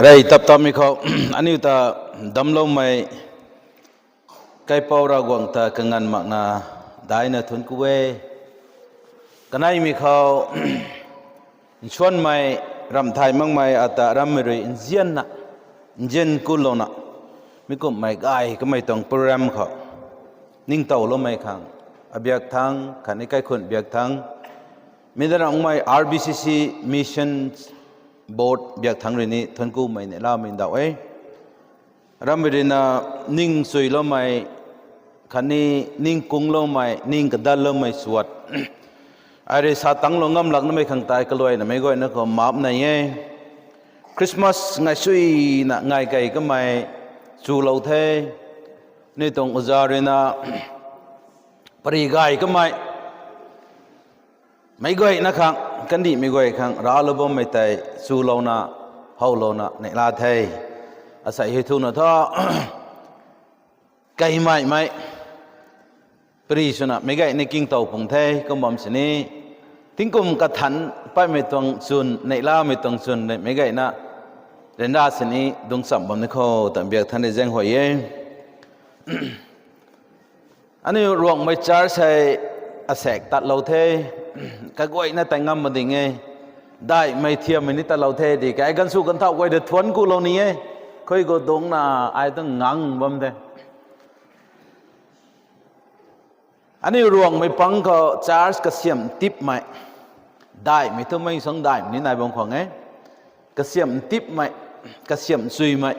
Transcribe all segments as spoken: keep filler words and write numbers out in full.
Rey tap tapmei khou, aniu ta damcloumei kaipouc Ravguangc ta kanganv makna daihna thuanc ku e. Kaneimei khou nsuanmei, ramh thay makmei ata rammei rui nzianna, nzian kulouna, mi kumhmei gay kamei tuang program khou ningtowloumei khang abiak thangc khatni kaikhunc biak thangc, mi da ramhmei R B C C Mission Board biak thangc rui ni thuanc kumei neihlamei ndauh e. Rammei rui na ning chuiloumei khatni ning kungloumei, ning kadatloumei swat ai rui sa tangclou ngam lak namei khang tei kaluaynamei guayna khou maap nai e. Christmas ngai suina ngai kei kamei chulou the. Ni tuang uza rui na pary gay kamei meic guayna khang, kandihmei guay khang raclou bammei tei chulouna, howlouna neihla the. Asei hei thuna thu keimeimei pary swna meic gayna kingtow pung the. Kum bam sini tingkum kathanc patmei tuang chwn, neihlamei tuang chwn rui meic gayna ryanra sini dungcham bam ni khou ta biak thangc rui zaenghuay e. Aniu Ruangmei church hei asaekc tatlou the, kaguayna tei ngam mading e. Daihmei thiammei ni tatlou the di kai ganvsw ganvthauh guay de thuanc kulou ni e. Khui khou dungcna ai tuang ngang bam the. Aniu Ruangmei pang khou church kasiamh ntipmei, daihmei thu mei sang daihmei ni nai bam khwan e. Kasiamh ntipmei, kasiamh chuimei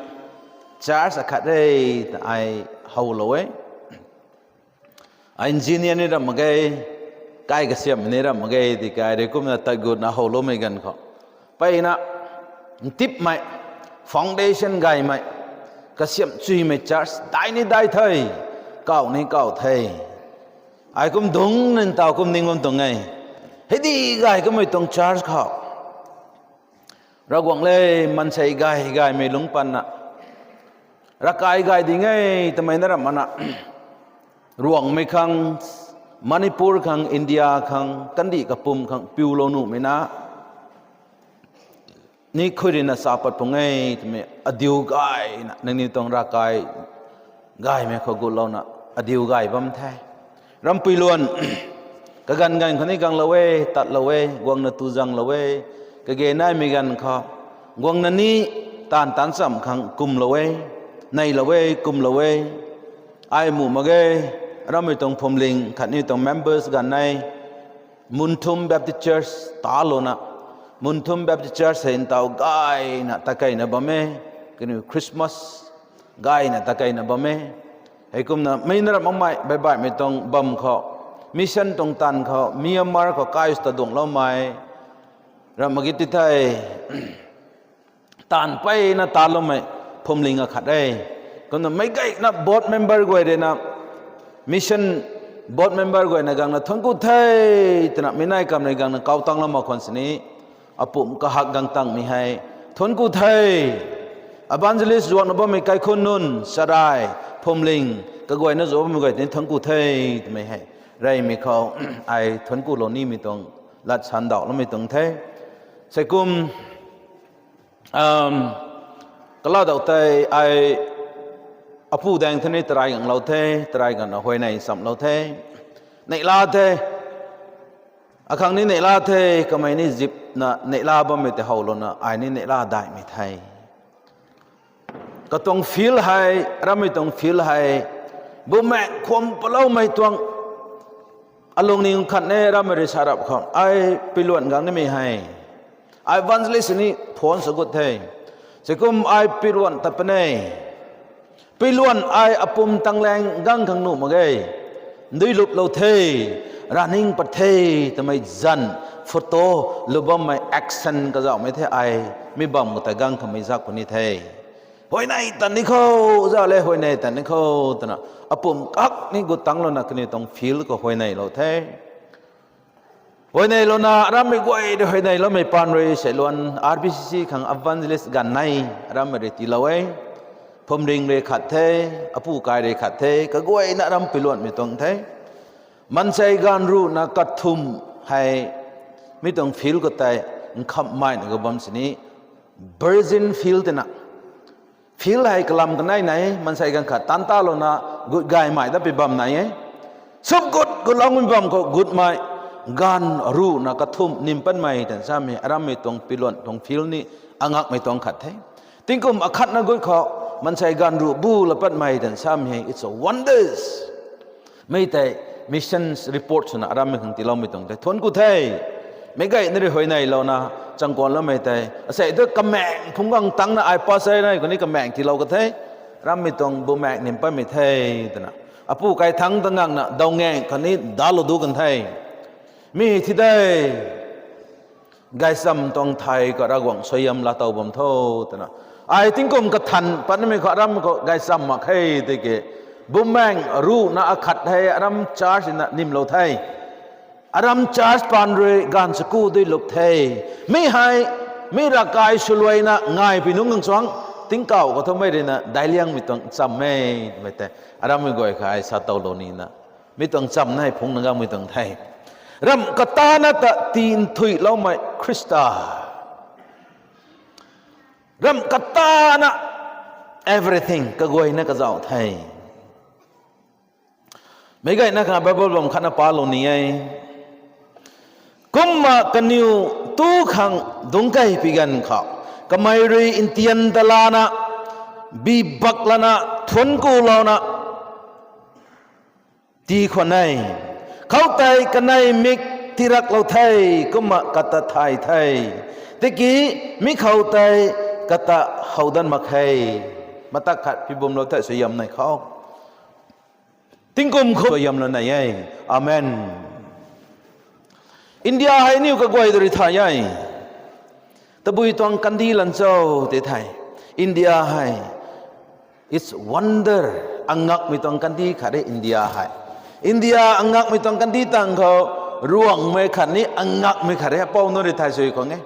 church akhat re ta ai howlou e. Engineer ni ramh mak ge, kai kasiamhmei ni ramh mak ge ti kai rui kumna tat gutna howloumei ganv khou, mpeyna ntipmei, foundation gaymei, kasiamh chuimei church dai ni dai the, kauh ni kauh the. Ai kum dungc ntaw kum ning bam tuang e. Heidi gay kamei tuang church khou Ravguangc le, maansei gay gaymei lungc patna, ravkai gay ding e twmei na ramh mana, Ruangmei khang, Manipur khang, India khang, kandih kapwm khang piulou nuhmei na ni khui rina sa pat pung e twmei adiu gayna nangniw tuang ravkai gaymei khou gutlouna adiu gay bam the. Rampui luan kaganv ganv khou ni ganglou e, tatlou e, guangna tu zanglou e. Kage naimei ganv khou guangna ni taanv taanc chamv khang kumlou e, neilou e, kumlou e. Ai muh mak ge, rammei tuang phuamling khatni tuang members ganv nei, Munthum Baptist Church talouna, Munthum Baptist Church hei ntaw gayna takeina bam e, kaniw Christmas gayna takeina bam e. Heikumna mei na ramh makmei baihbaihmei tuang bam khou, mission tuang taanv khou, Myanmar khou kai sw ta duangloumei ramh mak ge ti the. Taanv peyna taloumei phuamling akhat e. Kumna meic gayna board member guay rui na, mission board member guayna gangna thuanc ku the, twna mei nai kam rui gangna kau tanglou mak khwan sini, apumc kahak gang tangmei hei thuanc ku the. Evangelist zuanna bammei kaikhunc nunc, sarai, phuamling kaguayna zuan bammei guay tini thuanc ku the, twmei hei reymei khou ai thuanc kulou nimei tuang lat sandauhloumei tuang the. Seikum, um, kaladauh tei ai apu daeng thuni tarai ganglou the, tarai gangna huayney nchamlou the, neihla the. Akhang ni neihla the, kamei ni zipna neihla bammei tei howlouna ai ni neihla daihmei the. Katuang field hei, rammei tuang field hei, bumaeng khwan paloumei tuang alungning khat ne rammei rui sa rap khou, ai piluan gang nimei hei, ai evangelist ni phone sa gut the. Seikum ai piluan tat puni. Piluan ai apumc tanglaeng gang khang nuh mak ge. Ndui luplou the, raning pat the, twmei zanc, photo, lu bammei action kazauhmei the ai, mi bam khou tei gang khamei zak puni the. Huayney tan ni khou, zauc le huayney tan ni khou, twna, apumc kak ni gut tanglouna kaniw tuang field khou huayneylou the. Huayneylouna rammei guay rui huayneyloumei paan rui seiluan R B C C khang evangelist ganv nei, rammei rui tiilou e. Phuamling rui khat the, apu kai rui khat the, kaguayna ram piluanmei tuang the. Maansei ganv ruhna kathumh hei, mi tuang field khou tei, nkhamhmei na khou bam sini, Virgin field twna. Field hei kalam kanei nai e, maansei ganv khat tan talouna gut gaymei dat pi bam nai e. Sumh gut gut loumei bam khou gutmei, ganv ruhna kathumh nim patmei tan samei hei arammei tuang piluan tuang field ni angakmei tuang khat the. Tingkum akhatna gut khou maansei ganv ruh bu la patmei tan samei hei it's a wonders. Mei tei missions report swna arammei khang tiiloumei tuang the. Thuanc ku the. Meic gayna rui huayneylouna changkuanloumei tei asei tu kamaeng phungc gang tangna ai pa sei nai khatni kamaeng tiilou ka the. Arammei tuang bumaeng nim patmei the twna. Apu kai thangc ta ngangna daw ngaeng khatni dalou du kan the. Mi thi de. Gaychamv tuang thei khou Ravguangc suaihiam laatow bam tho twna. Ai tingkum kathan patnamei khou aram khou gaychamv mak khe tiki. Bumaeng ruhna akhat hei aram church na nimlou the. Aram church paan rui ganv chaku dui lup the. Mi hei, mi ravkai swluaina ngaipi nungc khang suang, tingkauh khou thumei ruina daic liangmei tuang cham e, twmei tei. Arammei guay kha ai sa towlou nina. Mi tuang cham nei phungc na gangmei tuang the. Ramh katana ta tii nthuihloumei Khrista. Ramh katana everything kaguayna kazauh the. Meic gayna khang Bible bam khatna palou ni e. Kumna kaniw tu khang dungc kei pi ganv khou, kamei rui ntian ta lana, bibak lana, thuanc kulouna, tii khwan e. Khoutei kanei mik tiraklou the, kumna kata thay the. Tiki mi khoutei kata how dat mak khe. Matak khat pibumlou the suaihiam nei khou. Tingkum khou suaihiamlou nei e. Amen. India hei aniu kaguay ta rui thay e. Tabui tuang kandih lan cho tei the. India hei, it's wonder, angakmei tuang kandih khat e India hei. India angakmei tuang kandih tang khou, ruangmei khatni angakmei khat e, apou nunc rui thay sui khang e.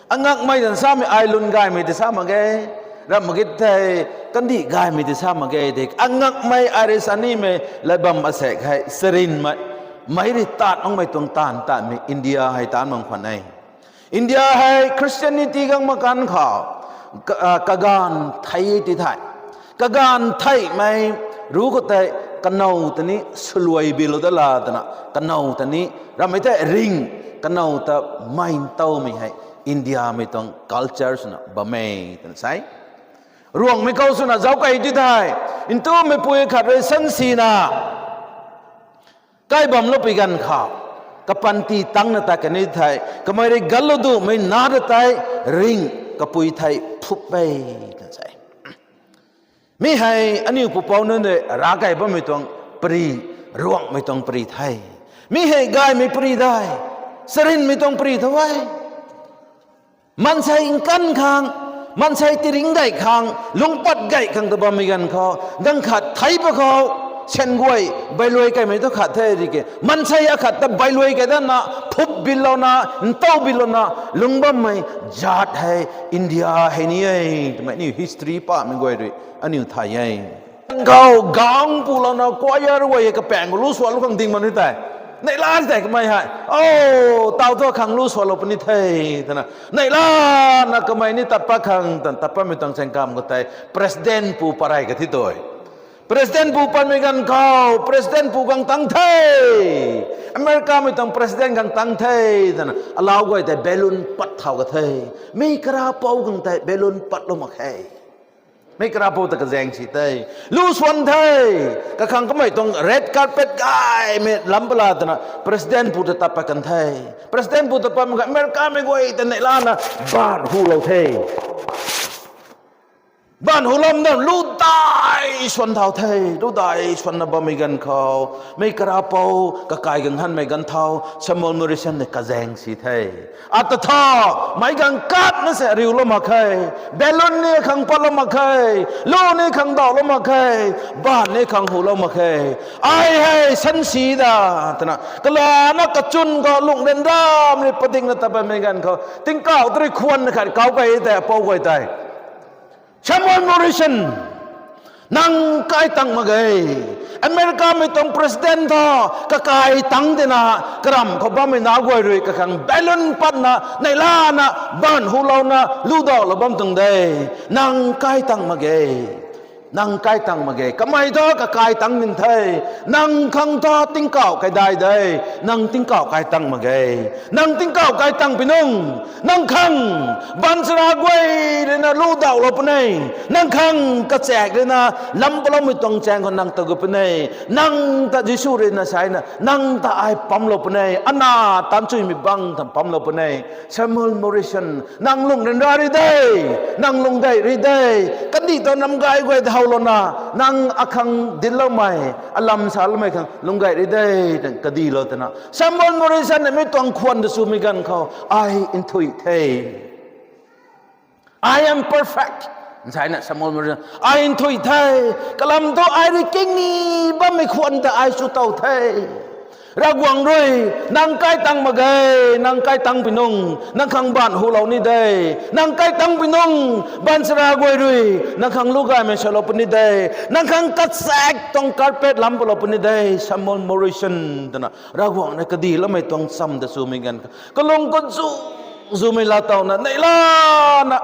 Angakmei tan samei ai lun gaymei tei sa mak ge. Ramh mak ge thei, kandih gaymei tei sa mak ge de. Angakmei ai rui sa nimei lat bam asaekc hei charynmei, meic rui taanv makmei tuang taanv taanmei India hei taanv mak khwan e. India hei Christianity gang mak ganv khou, ka- ah, kaganv thei ti thei. Kaganv theimei ruc khou tei kanow ta ni swluai bilou dat la twna, kanow ta ni, ramei tei ring, kanow ta mei ntowmei hei Indiamei tuang culture swna bam e twna sa e. Ruangmei khou swna zauc kei ti thei, ntumeipu khat rui sansina kai bamlou pi ganv khou, kapanty tangcna tat kan ni thei, kamei rui ganclou dumei na ta tei ring, kapui thei phup e twna sa e. Mi hei aniu pupouc nunc rui ravkai bammei tuang pary, ruangmei tuang pary the. Mi hei gaymei pary de, charynmei tuang pary tho e. Maansei nkanv khang, maansei tiringc gay khang, lungcpat gay khang ta bammei ganv khou, ganv khat thei pa khou, syan guay bailuai kaimei thu khat the ri ke. Maansei akhat ta bailuai kai datna, phup bilouna, ntow bilouna, lungc bammei zaat hei India hei ni e, twmei aniu history pamei guay rui aniu thay e. Ganv khou gang pulouna choir guay hei kapaeng khou lu suanlou khang ding mak ni tei. Neihla tei kamei hei, o, taw thu khang lu suanlou puni the, twna. Neihlana kamei ni tat pat khang, tan tat patmei tuang chaeng kamv khou tei, president pu pat rey ka thi tui. President pu patmei ganv khou, president pu khang tang the. Americamei tuang president khang tang the, twna. Alau guay tei balloon pat thau ka the. Mi karapou khang tei balloon patlou mak khe. Mi karapou ta kazaeng si the. Lu suan the. Kakhang kamei tuang red carpet gaymei lam pala twna president pu ta tat pat kan the. President pu tat pat mak khe, Americamei guay ta neihlana baanv hulou the. Baanv hulam dan lu dai suan thau the. Lu dai suanna bammei ganv khou, mi karapou kakai ganv hanmei ganv thau Samuel Morrison ni kazaeng si the. Ata tha, meic ganv katna se riulou mak khe, balloon ni khang patlou mak khe, lu ni khang dawlou mak khe, baanv ni khang hulou mak khe. Ai hei sansi da, twna kalana kachun khou lungh ryanramei padikna tat patmei ganv khou, tingkauh tu rui khwan khat kau kei tei, apou guay tei, Samuel Morrison, nang kai tang mak ge. Americamei tuang president tho, kakai tang tina, karamv khou bammei nac guay rui kakhang balloon patna neihlana, baanv hulouna ludauhlou bam tuang de. Nang kai tang mak ge. Nang kai tang mak ge. Kamei thu kakai tang nin the. Nang khang thu tingkauh kaidai de. Nang tingkauh kai tang mak ge. Nang tingkauh kai tang pi nung, nang khang baanchara guay ruina ludauhlou puni. Nang khang kachaekc ruina lam paloumei tuang chaeng khou nang ta gu puni. Nang ta Jisu ruina sa na, nang ta ai pamlou puni. Ana tanchuimei bang ta pamlou puni. Samuel Morrison, nang lung ryanra ri de, nang lungdei ri de, kandih tuang namgay guay ta howlouna, nang akhang dincloumei, alam saloumei khang lungdei ri de, twna kadilou twna Samuel Morrison na mi tuang khwan ta swmei ganv khou, ai nthuih the. I am perfect. Nsaina Samuel Morrison, ai nthuih the. Kalam thu ai rui kingni bammei khwan ta ai sw tow the. Ravguangc rui, nang kai tang mak ge, nang kai tang pi nung, nang khang baanv hulou ni de, nang kai tang pi nung, baanchara guay rui nang khang lugaymei salou puni de, nang khang kachaekc tuang carpet lam palou puni de, Samuel Morrison, twna Ravguangc rui kadiloumei tuang cham ta swmei ganv khou, kalung khou zu, zumei laatowna, neihlana,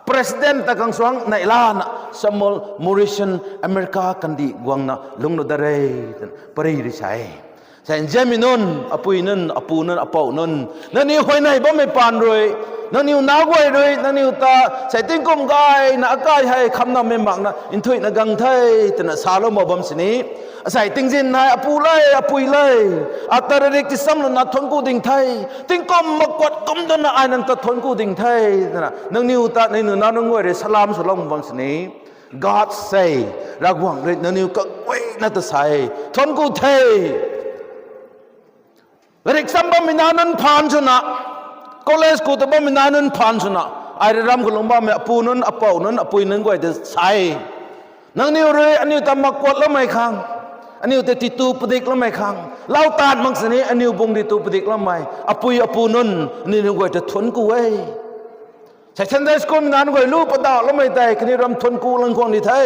president ta khang suang neihlana, Samuel Morrison America kandih guangna lungclou dat re, twna pary rui sa e. Sa nzianmei nunc, apui nunc, apu nunc, apou nunc, nangniw huayney bammei paan rui, nangniw nac guay rui nangniw ta sei tingkum gayna akai hei khamnamei makna nthuihna gang the, twna salou mak bam sini. Asei tingzin hei apu le, apui le, ata rarik ti samlouna thuanc ku ding the, tingkum makuat kum dana ai nang ta thuanc ku ding the, twna nangniw ta nangniw nac nunc guay rui salam swlou mak bam sini. God say, Ravguangc rui nangniw kaguayna ta sa e, thuanc ku the. Rarik sam bammei nac nunc phaan swna, college ku ta bammei nac nunc phaan swna, ai rui ram khou lungc bammei apu nunc, apou nunc, apui nunc guay ta sa e. Nangniw rui aniu ta makuatloumei khang, aniu ta titu padikloumei khang, lau taanv mak sini aniu bung titu padikloumei apui apu nunc, aniu nunc guay ta thuanc ku e. Sei Sunday school mei nac nunc guay lu padauhloumei tei kaniw ram thuanc ku lang khwan di the.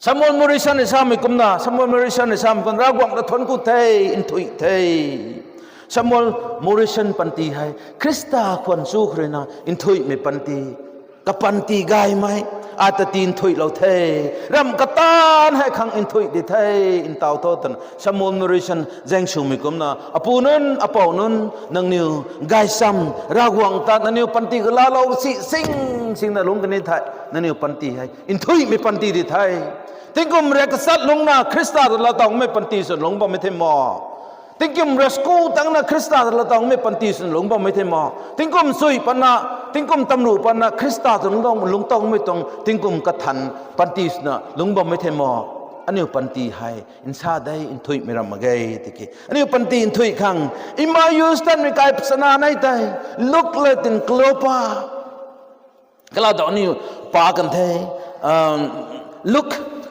Samuel Morrison ni samei kumna, Samuel Morrison ni samei kumna, Ravguangc ta thuanc ku the, nthuih the. Samuel Morrison panty hei Khrista khwan chu khou ruina nthuihmei panty, kapanty gaymei, ata ti nthuihlou the. Ramh kataanv hei khang nthuih di the, ntaw tho twna Samuel Morrison zaeng swmei kumna, apu nunc, apou nunc, nangniw gaychamv, Ravguangc ta nangniw panty kalaulou si sing singna lungc kani thei, nangniw panty hei nthuihmei panty di the. Tingkum riak kachat lungcna Khrista ta laatowmei panty sw lungc bammei the mo? Tingkum riak sku tangcna Khrista ta laatowmei panty sw lungc bammei the mo? Tingkum sui patna, tingkum tamruh patna Khrista ta lungctowmei tuang tingkum kathan panty swna lungc bammei the mo? Aniu panty hei nsa de, nthuihmei ram mak ge tiki aniu panty nthuih khang, Emmaus tatmei kai chana nei tei, Luk le tin Klopa, kalata aniu pa kan the, Luk,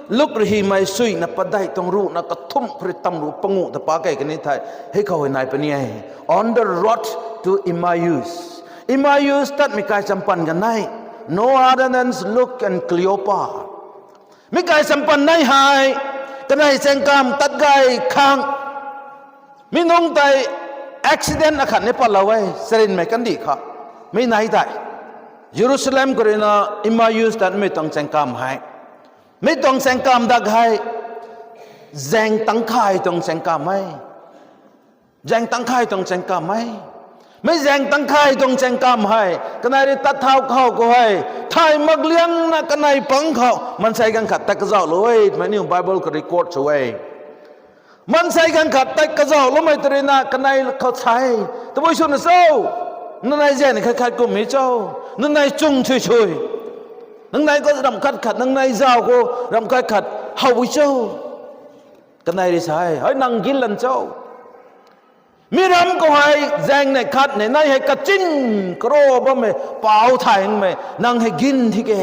Luk rui hymei suina padeih tuang ruhna kathumh khou rui tamruh panguh ta pa kei kani thei, hei khou hei nai puni e. On the Road to Emmaus, Emmaus tatmei kai champan kanei, no other than Luke and Cleopa. Mi kai champan nei hei, kanei chaengkamv tat gay khang, mi nungc tei accident akhat ni patlou e, charynmei kandih khou. Mi nei tei Jerusalem khou ruina Emmaus tatmei tuang chaengkamv hei, mi tuang chaengkamv dak hei zaeng tangkhay tuang chaengkamv e. Zaeng tangkhay tuang chaengkamv e. Mi zaeng tangkhay tuang chaengkamv hei kanei rui tat thau khou khou hei, thay mak liangna kanei pang khou maansei ganv khat tat kazauhlou e twmei aniu Bible khou record sw e. Maansei ganv khat tat kazauhloumei tw ruina kanei khou sa e, tabui swna cho? Nangnei zaeng khat khat kummei cho? Nangnei chung sui sui, nangnei khou ramh khat khat, nangnei zauc khou ramh khat khat how cho? Kanei rui sa e, hei nang ginlan cho? Mi ram khou hei zaeng nei khat nei nei hei kachin karo bammei pou thaymei nang hei gin thi ke.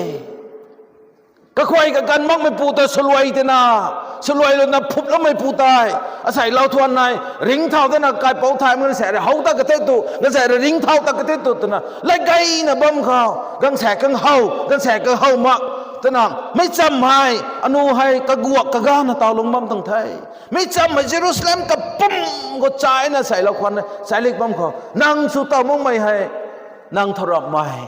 Kakhuay kaganv makmeipu ta saluai tina, saluai lana phuploumeipu tei, asei lou thuan nei ringcthau dana kaipouc thaymei gaanvsaekc rui how ta kate tu, gaanvsaekc rui ringcthau ta kate tu twna lat gayna bam khou gaanvsaekc khang how, gaanvsaekc khang how mak Twna, meic cham hei, anu hei kaguak kagana taw lung bam tuang the. Meic cham hei Jerusalem kapum khou chaina seilou khwan, seilik bam khou. Nang sw taw makmei hei, nang thow rapmei.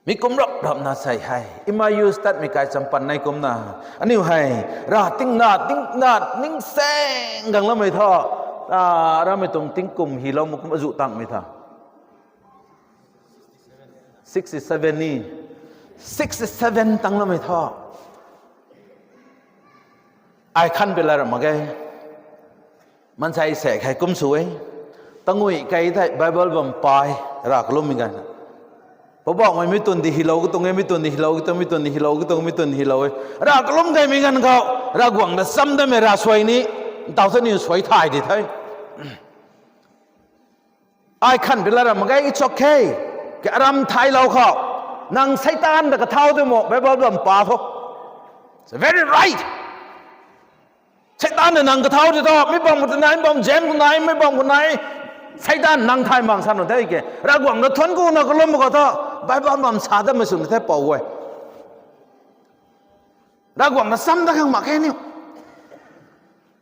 Mi kum rap rapna sei hei, Emmaus tatmei kai champan nei kumna. Aniu hei, ra tingna, tingna, ningseng gangloumei tho. Ah, ramei tuang tingkum hilou ma kum azuh tangmei tha. Sixty seven ni. Sixty seven tangloumei tho. Ai khan pila ra mak ge. Mansei sek hei kum sw e. Tangui kei thei Bible bam pai, ra kalummei ganv. Poubauhmei mi tun di hilou katuang e, mi tun di hilou katuang, mi tun di hilou katuang, mi tun di hilou e. Ra kalum gaymei ganv khou, Ravguangc ta cham datmei ravsuai ni, ntaw the niw suai thay di the. Ai khan pila ra mak ge, it's okay. Ke aram thailou khou, nang Seitaan ta kathau de mo, Bible bam pa tho. It's very right. Seitaan na nang kathau de tho, mi bam khou nai, mi bam James khou nai, mi bam khou nai. Seitaan nang thay mang sa nu the ke. Ravguangc ta thuanc kuna kalum khou tho, Bible bam sa datmei sw the pou e. Ravguangc ta cham dat khang mak khe niu.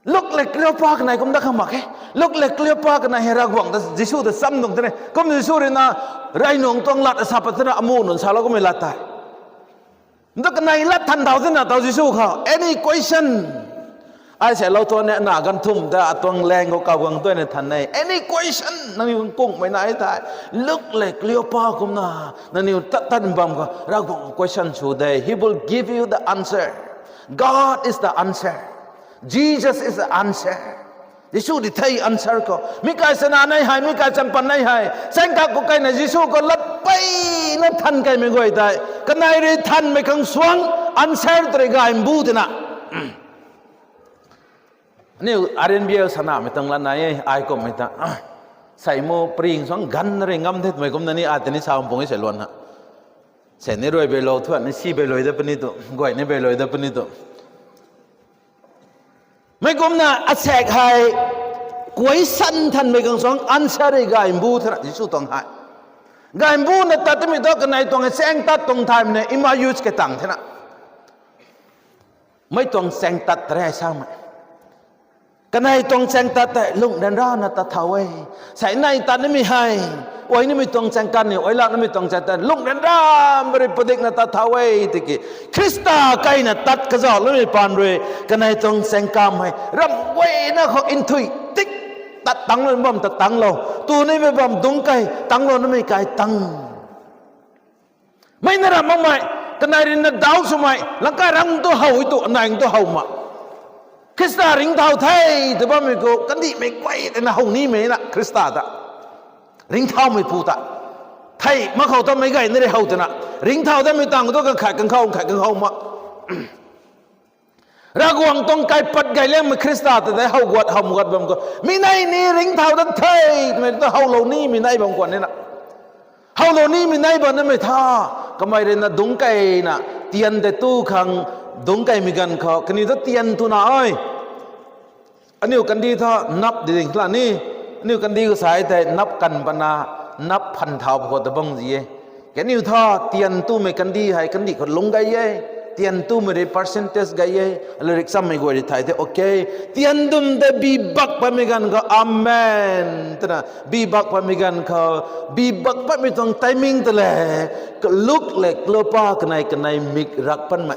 Luk le Kliopa kanei kum dat khang mak khe. Luk le Kliopa kanei hei Ravguangc ta Jisu ta cham tuang the ne. Kum Jisu rui na rey nung tuang lat asa pat the na amu nunc salou kummei lat tei. Ndu kanei lat than thau the na taw Jisu khou. Any question? Ai seilou tuang ne na ganv thum ta atuang lang khou kaw guang tuai na than e. Any question? Nangniw kungmei nai thei. Luk le Kliopa kumna. Nangniw tat tan bam khou. Ravguangc question sw de. He will give you the answer. God is the answer. Jesus is the answer. Jisu di the answer khou. Mi kai sana nai hei, mi kai champan nai hei. Chaengkak khou kaina Jisu khou lat peyna than kaimei guay tei. Kanei rui thanmei khang suang answer tei gay mbu tina. Aniu R N B L sanamei tuang lat nai e, ai kummei ta. Sei mu pring suang ganv rui ngam the twmei kumna ni ai tei ni sa pung e sei luan na. Sei ni rui beilou thu, ni si beilou dat puni tu, guay ni beilou dat puni tu. Mei kumna asaekc hei, question thanmei khang suang answer rui gay mbu thena Jisu tuang hei. Gay mbuna tat twmei tu kanei tuang e chaeng tat tuang thaymei na Emmaus ke tang thena. Mei tuang chaeng tat tare samei. Kanei tuang chaeng tat tei lung ryanrana tat thau e. Sei nai tat nimei hei. Ai nimei tuang chaeng tat ni, ai lak nimei tuang chaeng tat lung ryanra mari padikna tat thau e tiki. Khrista kaina tat kazauh loumei paan rui. Kanei tuang chaeng kam hei. Ram guayna khou nthuih tik tat tangclou bam tat tangclou. Tu nimei bam dungc kei tangclou nimei kai tang. Mei na ram makmei, kanei rui na dau swmei, langkai rang tu how tu, anang tu how ma. Khrista ringcthau the, tw bammei khou, kandihmei guay tei na how nimei na, Khrista ta. Ringcthaumei pu ta. Thei, mak khou ta meic gay na rui how twna. Ringcthau datmei tang tu kan khat kan khou, khat kan khou ma. Ravguangc tuang kaipat gay liangmei Khrista ta tei how guat, how guat bam khou. Mi nei ni ringcthau dat the, twmei ta howlou nimei nai bam khwan nina. Howlou nimei nai bam namei tha, kamei rui na dungc keina, tian tei tu khang, dungc keimei ganv khou, kaniw ta tian tuna e. Aniu kandih tha nap di ding kla ni, aniu kandih khou sai tei nap kan pana, nap phan thau khou ta bang zi e. Kaniw tha tian tumei kandih hei kandih khou lungc gay e. Tian tumei rui percentage gay e. Latrik chammei guay rui thay the, okay. Tian dum tei bi bak patmei ganv khou, amen. Twna, bi bak patmei ganv khou, bi bak patmei tuang timing ta le, Luk le Klopa kanei kanei mik rak patmei.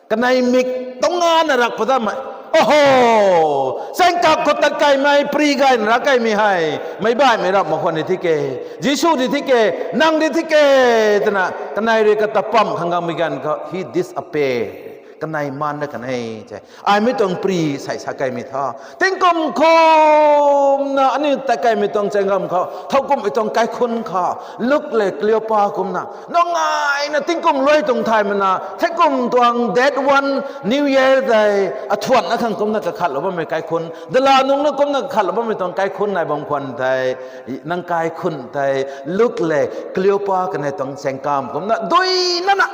Kanei mik tuang ngana rak pat damei. Oho! Chaengkak khou tat kaimei, pri gayna rak kaimei hei. Meic baihmei ram mak khwan ni thi ke. Jisu di thi ke, nang di thi ke. Twna, kanei rui kata pam khang gangmei ganv khou, he disappear. Kanei man na kanei te. Ai mi tuang pri sei sa kaimei tha. Tingkum kumna aniu tat kaimei tuang chaeng kam khou, thowkumhmei tuang kaikhunc khou, Luk le Klopa kumna. Nungaina tingkum luai tuang thaymei na, theikum tuang date one New Year tei, athuanna khang kumna kakhatlou bammei kaikhunc, dala nungna kumna kakhatlou bammei tuang kaikhunc nai bam khwan tei, nang kaikhunc tei, Luk le Klopa kanei tuang chaeng kam kumna, dui nana,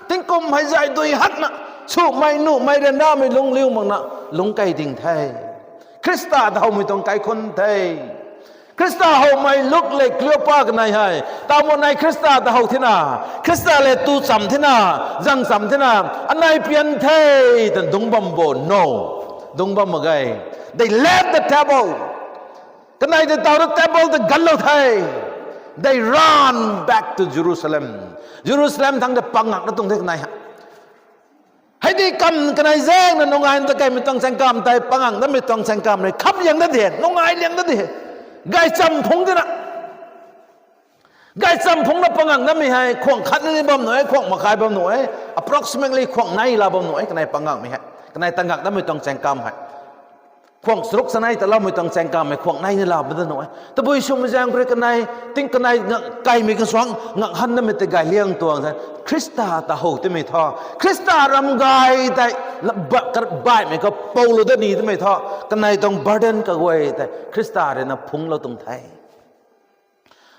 tingkum hei zay dui hakna, sumei numei ryanramei lungcliu makna, lungc kei ding the. Khrista ta howmei tuang kaikhunc the. Khrista howmei Luk le Kliopa kanei hei, tamu nai Khrista ta how thena, Khrista le tu cham thena, zang cham thena, anei pian the, tan dungc bam bo, no. Dungc bam mak ge. They left the table. Kanei ta taw ta table ta ganlou the. They run back to Jerusalem. Jerusalem thangc ta pangak na tuang the kanei hei. Hei di kam kanei zaeng na nungai ta kaimei tuang chaengkam tei pangak namei tuang chaengkam rui khap liang da de, nungai liang da de. Gaychamv phungc dina. Gaychamv phungc na pangak namei hei, khwang khat ni bam nuh e, khwang makhai bam nuh e, approximately khwang nei la bam nuh e, kanei pangakmei hei. Kanei tangak namei tuang chaengkam hei. Khwang charuk chanei ta laumei tuang chaengkam hei, khwang nei ni la bam da nuh e. Tabui swmei zaeng khou rui kanei, ting kanei ngak kaimei kasuang, ngak han namei tei gay liang tuang the. Khrista ta how timei thu. Khrista ram gay tei, la-, ba-, kar-, baihmei khou poulou da ni timei thu. Kanei tuang burden kaguay tei. Khrista rui na phungclou tuang the.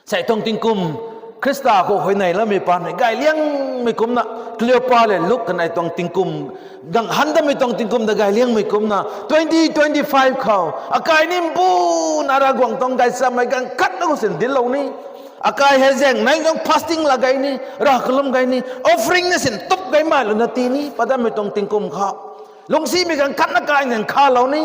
Sei tuang tingkum, Khrista khou huayney lamei paan hei gay liangmei kumna, Kliopa le Luk kanei tuang tingkum, gang han damei tuang tingkum ta gay liangmei kumna, twenty twenty-five khou, akai ni mbuna Ravguangc tuang gaychamvmei ganv khat na khou sin dinclou ni. Akai hei zaeng nai tuang fasting la gay ni, rav kalum gay ni, offering na sin tup gay mei luna ti ni, pat damei tuang tingkum khou. Lungcsimei ganv khat na kai nang khalou ni.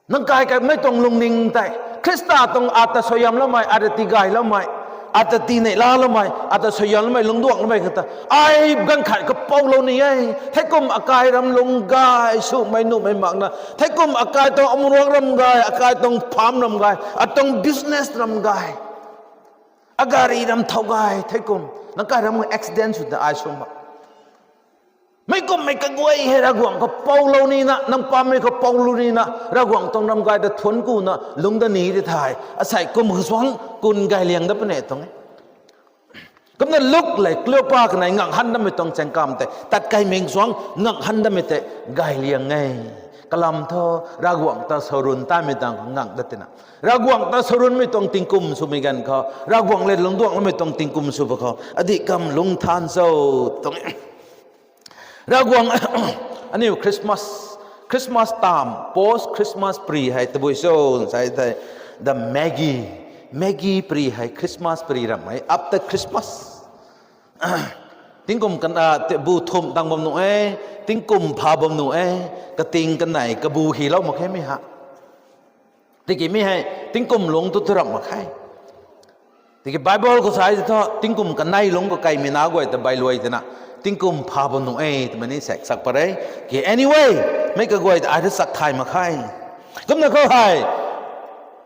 Nang kai kaimei tuang lungning tei. Khrista tuang ata suaihiamloumei, ata tigayloumei, ata tinei laloumei, ata suaihiamloumei, lungcduangloumei khou ta. Ai ganv khat kapoulou ni e. Theikum akai ram lungc gay, swmei nuhmei makna. Theikum akai tuang amuruak ram gay, akai tuang farm ram gay, atuang business ram gay. Agari ram thau gay, theikum. Nang kai ram accident sw ta ai sw mak. Meic kummei kaguay hei Ravguangc khou poulou nina, nang pammei khou poulou nina, Ravguangc tuang ram gay ta thuanc kuna, lungc da ni di thei. Asei kum kasuang, kun gay liang da puni tuang e. Kumna Luk le Kliopa kanei ngak han damei tuang chaengkam tei, tat kaimei kasuang ngak han damei tei gay liang e. Kalam thu, Ravguangc ta sarun taimei tang khou ngak dat tina. Ravguangc ta sarunmei tuang tingkum swmei ganv khou, Ravguangc le lungcduangloumei tuang tingkum sw ba khou, adih kam lungc than cho tuang e. Ravguangc, aniu Christmas, Christmas tam, post Christmas pary hei tabui cho, sai thei, the Magi, Magi pary hei Christmas pary ram e, after Christmas. Tingkum kan, ah, te-, bu thumh tang bam nuh e, tingkum pha bam nuh e, kating kanei kabu hilou mak khe mi ha. Tiki mi hei, tingkum lungc tu tu ram mak khe. Tiki Bible khou sai thu, tingkum kanei lungc khou kaimei na guay ta bai luai tina, tingkum pha bam nuh e, twmei ni sak sak pat re. Ki anyway, mei kaguay ta ai ta sak thay mak khe. Kumna khou hei,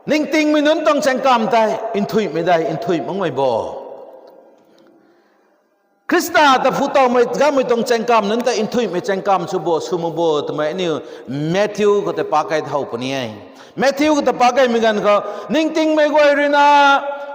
ningtingmei nunc tuang chaengkam tei, nthuihmei dei, nthuih makmei bo. Khrista ta phu towmei, ganmei tuang chaengkam nunc ta nthuihmei chaengkam sw bo, sw mak bo, twmei aniu Matthew khou tei pac kei how puni e. Matthew khou ta pac keimei ganv khou, ningtingmei guay ruina,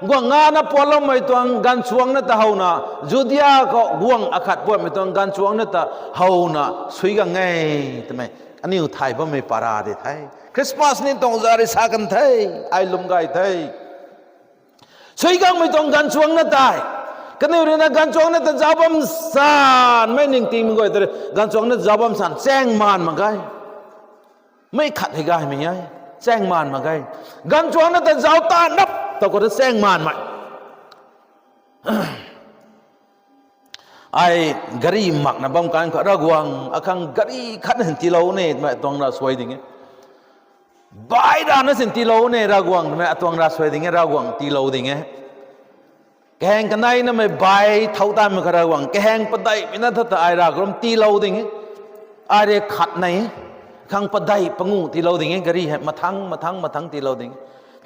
guang ngana puatloumei tuang ganvchuangcna ta howna, Judia khou guang akhat puatmei tuang ganvchuangcna ta howna, sui gang e, twmei. Aniu thay bammei para di the. Christmas ni tuang zari sa kan the, ai lwm gay the. Sui gangmei tuang ganvchuangcna tei. Kaniw ruina ganvchuangcna ta zauc bam san, mei ningtingmei guay ta rui ganvchuangcna zauc bam san, chaeng maan mak ge. Mei khat hei gaymei e, chaeng maan mak ge. Ganvchuangcna ta zauc ta nap, ta khou ta chaeng maanmei. Ai gari makna bam kan khou, Ravguangc, akhang gari khatna sin tiilou ne, twmei atuang ravsuai ding e. Bai rana sin tiilou ne, Ravguangc, twmei atuang ravsuai ding e, Ravguangc tiilou ding e. Kaheng kaneina mei bai thau tanmei kha Ravguangc, kaheng padeihmei na tha ta ai Ravguangc tiilou ding e. Ai rui khat nei, khang padeih panguh tiilou ding e, gari hei mathang, mathang, mathang tiilou ding e.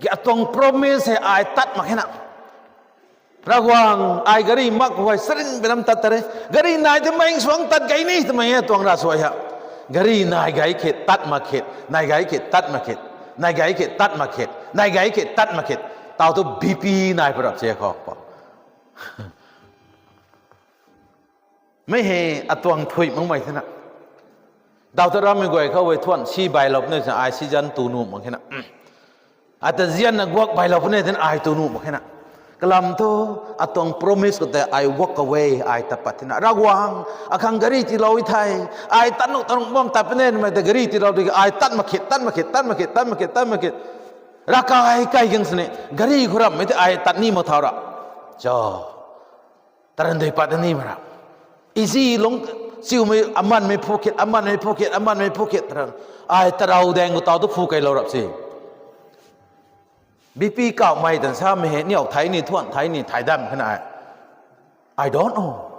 Ki atuang promise hei ai tat mak khe na. Ravguangc, ai gari mak khou hei sarin bam tat ta re. Gari nai tei mei suang tat gay ni twmei e atuang ravsuai ha. Gari nai gay khit, tat mak khit, nai gay khit, tat mak khit, nai gay khit, tat mak khit, nai gay khit, tat mak khit. Tau tu B P nai parap se khou pa. Mei hei atuang thuih makmei thena. Doctor rammei guay khou e thuan si bailou puni sa ai season tu nuh mak khe na. Ata zianna guak bailou puni thena ai tu nuh mak khe na. Kalam thu atuang promise khou tei ai walk away, ai tat pat thena. Ravguangc, akhang gari tiilou e thei. Ai tat nuh tat nuh bam tat puni mei ta gari tiilou di ai tat mak khit, tat mak khit, tat mak khit, tat mak khit, tat mak khit. Ravkai kai gang sini, gari khou ramhmei tei ai tat ni mak thau ra. Cho. Taran dui pat ni mak ra. Easy lung, chiumei amanmei phu kit, amanmei phu kit, amanmei phu kit, taran. Ai tarou daeng khou tau tu phu keylou rap si. B P kauhmei tan samei hei, niw thei ni, thuan thei ni, thei dam khe na ai. I don't know.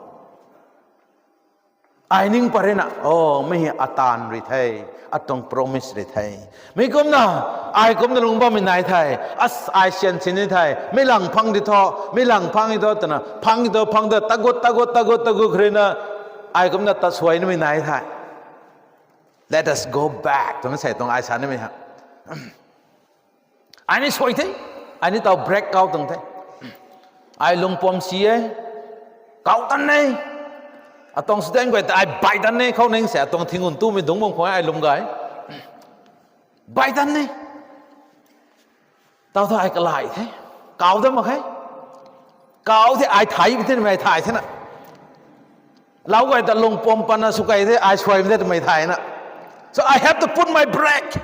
Ai ning pat rui na, o, mi hei ataanv rui the, atuang promise rui the. Mi kumna, ai kumna lungc bammei nai the, as ai syan sin ni the, mi lang phang di thu, mi lang phang di thu, twna, phang di thu, phang ta, tagut, tagut, tagut, tagut khe rui na, ai kumna tat suai nimei nai the. Let us go back, twna sei tuang ai sa nimei ha. Ai ni suai the, ai ni tau break kau tuang the. Ai lungpuam si e, kau tan e. Atuang student guay ta ai bai tan e, khou ning se, atuang thingun tumei dungc bam khou ai lung gay. Bai tan e. Tau thu ai kalai the. Kau ta mak khe. Kau the ai thei bi the, mei thei the na. Lau guay ta lungpuam patna sw kei the, ai suai bi the twmei thei na. So I have to put my brake.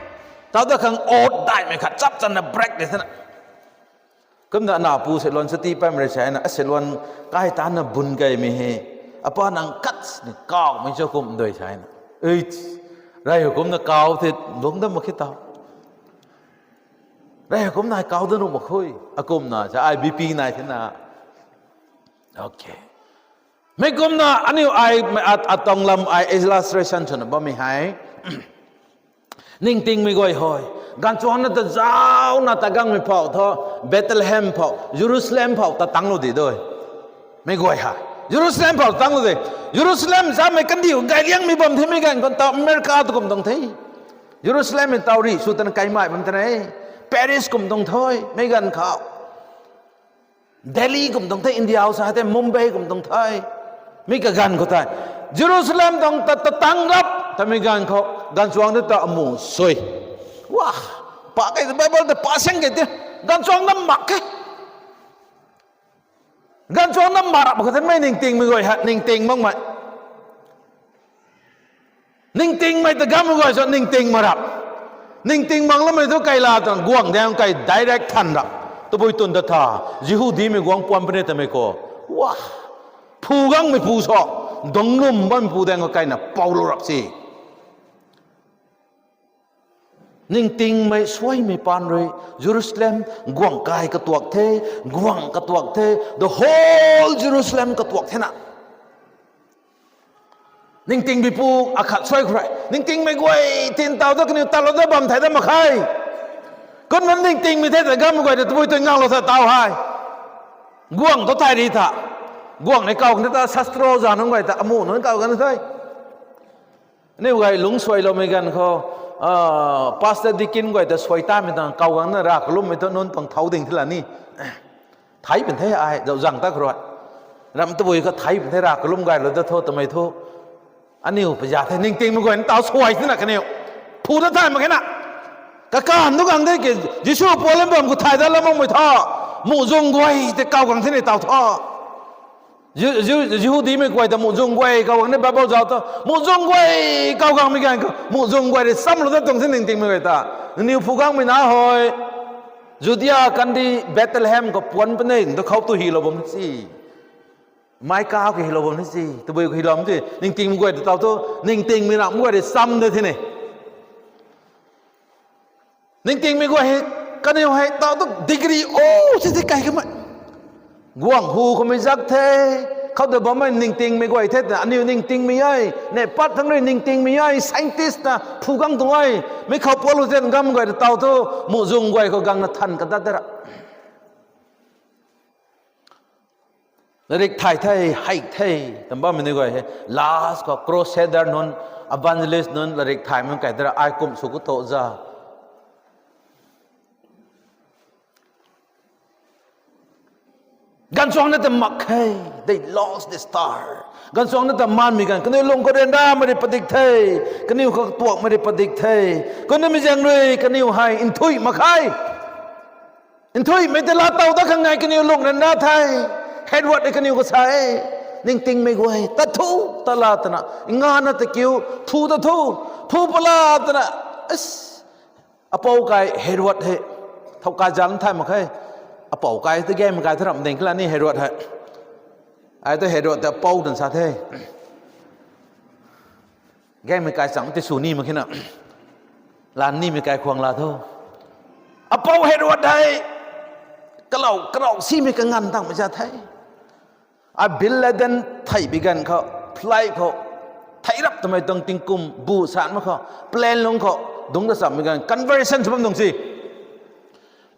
Tau ta khang ot daihmei khat chap channa brake de the na. Kumna ana pu se luan sati paimei rui sa na, a se luan kai tanna bun keymei he. Apa nang kat ni kawmei cho kum dui sa na. Ei, rey kumna kau the, lungc dam mak khe tau. Rey kumna ai kau da nuh mak khui. Akumna sa ai B P nai the na. Okay. Mi kumna aniu ai, at-, atuang lam ai illustration swna bammei hei. Ningtingmei guay hoi. Ganvchuangna ta zauna ta gangmei phou thu, Bethlehem phou, Jerusalem phou ta tanglou di dui. Mi guay ha. Jerusalem phou tanglou di. Jerusalem samei kandiu gayliangmei bam the mi ganv khou ta America tu kum tuang the. Jerusalem mei tau rih sw tan kaimai bam tei ne. Paris kum tuang the, mi ganv khou. Delhi kum tuang the, India sa the, Mumbai kum tuang the. Mi kaganv khou tei. Jerusalem tuang ta, ta tang rap, ta mi ganv khou, ganvchuang de ta amu sui. Wa, pa kei Bible ta pa siang kei te, ganvchuang na mak khe. Ganvchuang na mak rap khou tei mei ningtingmei guay ha, ningting makmei. Ningtingmei ta gam guay cho ningting mak rap. Ningting mak lamei thu kaila tuang guang daeng kai direct than rap. Tabui twn ta tha, Jihudimei guang puan puni tamei khou. Wa, phu gangmei pu so, dungc lwm bammei pu daeng khou kaina poulou rap si. Ningtingmei suaimei paan rui, Jerusalem guang kai katuak the, guang katuak the, the whole Jerusalem katuak the na. Ningtingmei pu akhat suai khou rui, ningtingmei guay tin tau da kaniw talou da bam thei da mak khe. Kumna ningtingmei the ta gammei guay ta tabui tei nganglou tha tau hei. Guang tu thai ri tha. Guang ni kau kan ta sastro za nunc guay ta amu nunc kau kan the. Aniu guay lungc suailoumei ganv khou, pastor deacon guay ta suai tamei tang kau gangna rav kalummei thu nunc tuang thau ding thila ni. Thei pun the ai, zauh zang ta khou rui. Ram tabui khou thei pun the rav kalum gaylou da thu twmei thu. Aniu paza the ningtingmei guay na tau suai tina kaniw. Phu ta thay mak khe na. Kakan tu gang de ke, Jisu pualam bam khou thay dat lam makmei tho. Muhzwng guay tei kau gang the ni tau tho. Jihudimei guay ta muhzwng guay kau gang ni Bible zauc thu. Muhzwng guay kau gangmei ganv khou, muhzwng guay rui chamlou dat tuang the ningtingmei guay ta. Nangniw phu gangmei na hoi. Judea kandi Bethlehem khou puan puni, tu khou tu hilou bam si. Micah khou hilou bam si. Tabui khou hilou bam si. Ningtingmei guay ta tau thu, ningtingmei ramh guay rui cham de the ni. Ningtingmei guay hei, kaniw hei tau tu degree o si the kai kamei. Guangh hu khoumei zak the, khou ta bammei ningtingmei guay the, aniu ningtingmei e, neih pat thangc rui ningtingmei e, scientist na phu gang tuang e, mi khou pualu zen gam guay ta tau thu, muhzwng guay khou gangna than kadat de ra. Latrik thay the, hei the, twna bammei ni guay hei, last khou crusader nunc, evangelist nunc, latrik thaymei kai de ra, ai kum sw khou tu za. Ganvchuangna ta mak khe, they lost the star. Ganvchuangna ta maanmei ganv, kaniw lung khou ryanramei rui padik the, kaniw khou katuakmei rui padik the. Kumna mi zaeng rui kaniw hei nthuih mak khe. Nthuihmei ta laa tow dat khang nai kaniw lung ryanra the. Herod rui kaniw khou sa e, ningtingmei guay ta thu, ta la twna, ngana ta kiu, phu ta thu, phu pala twna, apou kai Herod hei, Thow kai zan thay mak khe. Apou kai tu gaymei kai thu ramh ding kala ni Herod hei. Ai tu Herod ta apou tan sa the. Gaymei kai chang ti sw ni mak khe na. Lan nimei kai khwang la tho. Apou Herod hei. Kalau, kalau simei kanganv tangmei za the. Ai Bin Laden thei bi ganv khou, flight khou, thei rap twmei tuang tingkum bu san mak khou, plane lung khou, dungc ta chammei ganv, conversation sw bam tuang si.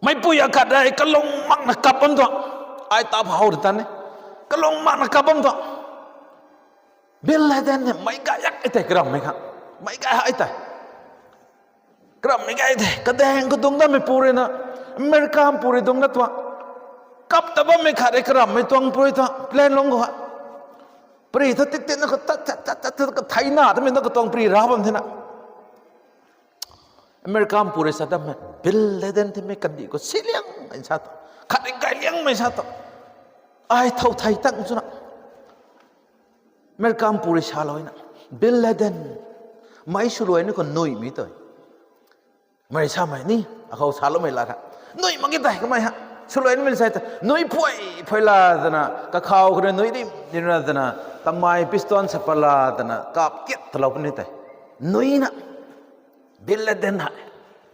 Meipui akhat hei kalung makna kap bam tuang. Ai ta how ta tan e. Kalung makna kap bam tuang. Bin Laden hei meic gay yak e tei karammei khang. Meic gay hak e tei. Karammei gay the, kadaeng khou dungc datmei pu rui na, America pu rui dungc dat tuang. Kap ta bammei khat rui karammei tuang pu rui ta, plane lung khou ha. Pari tha tit tit na khou tat tat tat tat tat kathei na twmei na katuang pari ra bam the na. America pu rui sa dammei, Bin Laden twmei kandih khou si liang sa tu. Khat rui gay liangmei sa tu. Ai thow thei tang chuna. America pu rui salou na. Bin Laden. Meic swluai ni khou nuimei tu. Mei samei ni, akhou saloumei la tha. Nui mak ki tei kamei ha. Swluai nimei sai ta. Nui phuai, phuai la twna, kakhou khou nui rim, rim ra twna, tamei piston sa pat la twna, kap kiat talou puni tei. Nuina, Bin Laden hei.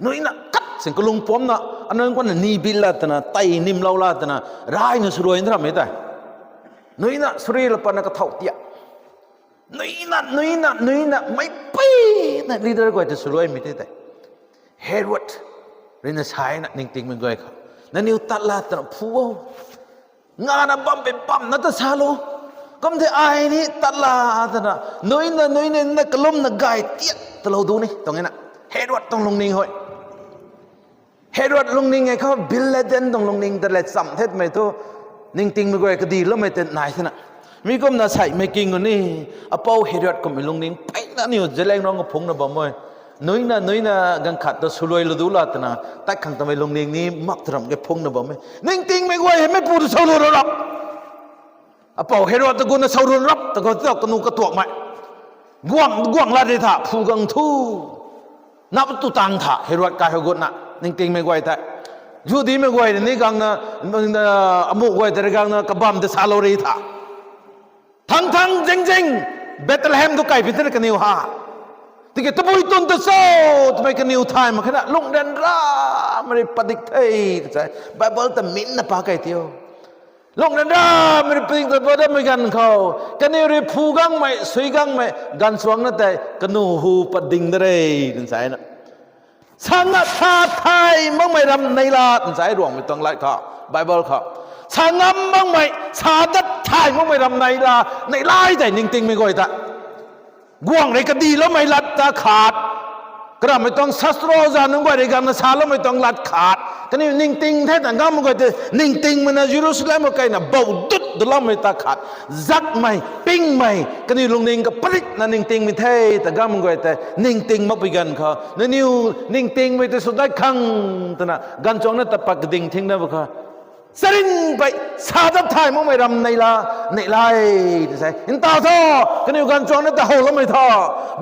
Nuina, kat sing kalung puamna, anang kuanna ni bil la twna, tei nimlou la twna, rayna swluai ni ramei tei. Nuina, suri la patna kathau tia. Nuina, nuina, nuina, meicpui na leader guay ta swluaimei tei tei. Herod, ruina saina ningtingmei guay khou. Nangniw tat la twna phu o. Ngana bam pei bamna ta salou. Kum the ai ni tat la twna. Nuina, nuina, na kalumna gay tiat talou du ni. Tuang e na. Herod tuang lungning hoi. Herod lungning e khou Bin Laden tuang lungning ta le cham the twmei thu, ningtingmei guay kadiloumei tei nai thena. Mi kumna saimei king u ni, apou Herod kummei lungning mpeyna niw Zeliangrong khou phungna bam e. Nuina, nuina ganv khat ta swluai lou du la twna, tat khang twmei lungning ni mak taram ke phungna bam e. Ningtingmei guay hei meipu ta saloulou rap. Apou Herod ta gutna saloulou rap ta khou kanu katuakmei. Guang, guang lat ri tha, phu gang thu. Nap tu tang tha, Herod kai khou gutna, ningtingmei guay tei. Judimei guay ni gangna, amuh guay tei gangna kabam ta salou ri tha. Thang thang zing zing, Bethlehem tu kai pi tei kaniw ha. Tiki tabui tun ta cho, twmei kaniw thay mak khe na, lungh ryanramei rui padik the, kasai. Bible ta minna pa kai tiu. Lungh ryanramei rui padik ta pa dammei ganv khou. Kaniw rui phu gangmei, sui gangmei, ganvchuangna tei, kanu hu pat ding da re, twna sa na. Sa ngam sa thay makmei ram nei la, twna sa e Ruangmei tuang lat khou, Bible khou. Sa ngam makmei, sa dat thay makmei ram nei la, nei lai tei ningtingmei guay ta. Guang rui kadiloumei lat ta khat. Karammei tuang sastro zanunc guay rui gangna saloumei tuang lat khat. Kaniw ningting the ta gammei guay tei, ningtingmei na Jerusalem khou kaina bow dut duloumei ta khat. Zakmei, pingmei, kaniw lungning kaparikna ningtingmei the ta gammei guay tei, ningting makpui ganv khou. Nangniw ningtingmei tei sw dat khang twna, ganvchuangna ta pat kading thingna bu kha. Charin pei, sa dat thay makmei ram nei la, nei lai, tw sa e. Ntaw tho, kaniw ganvchuangna ta howloumei tho.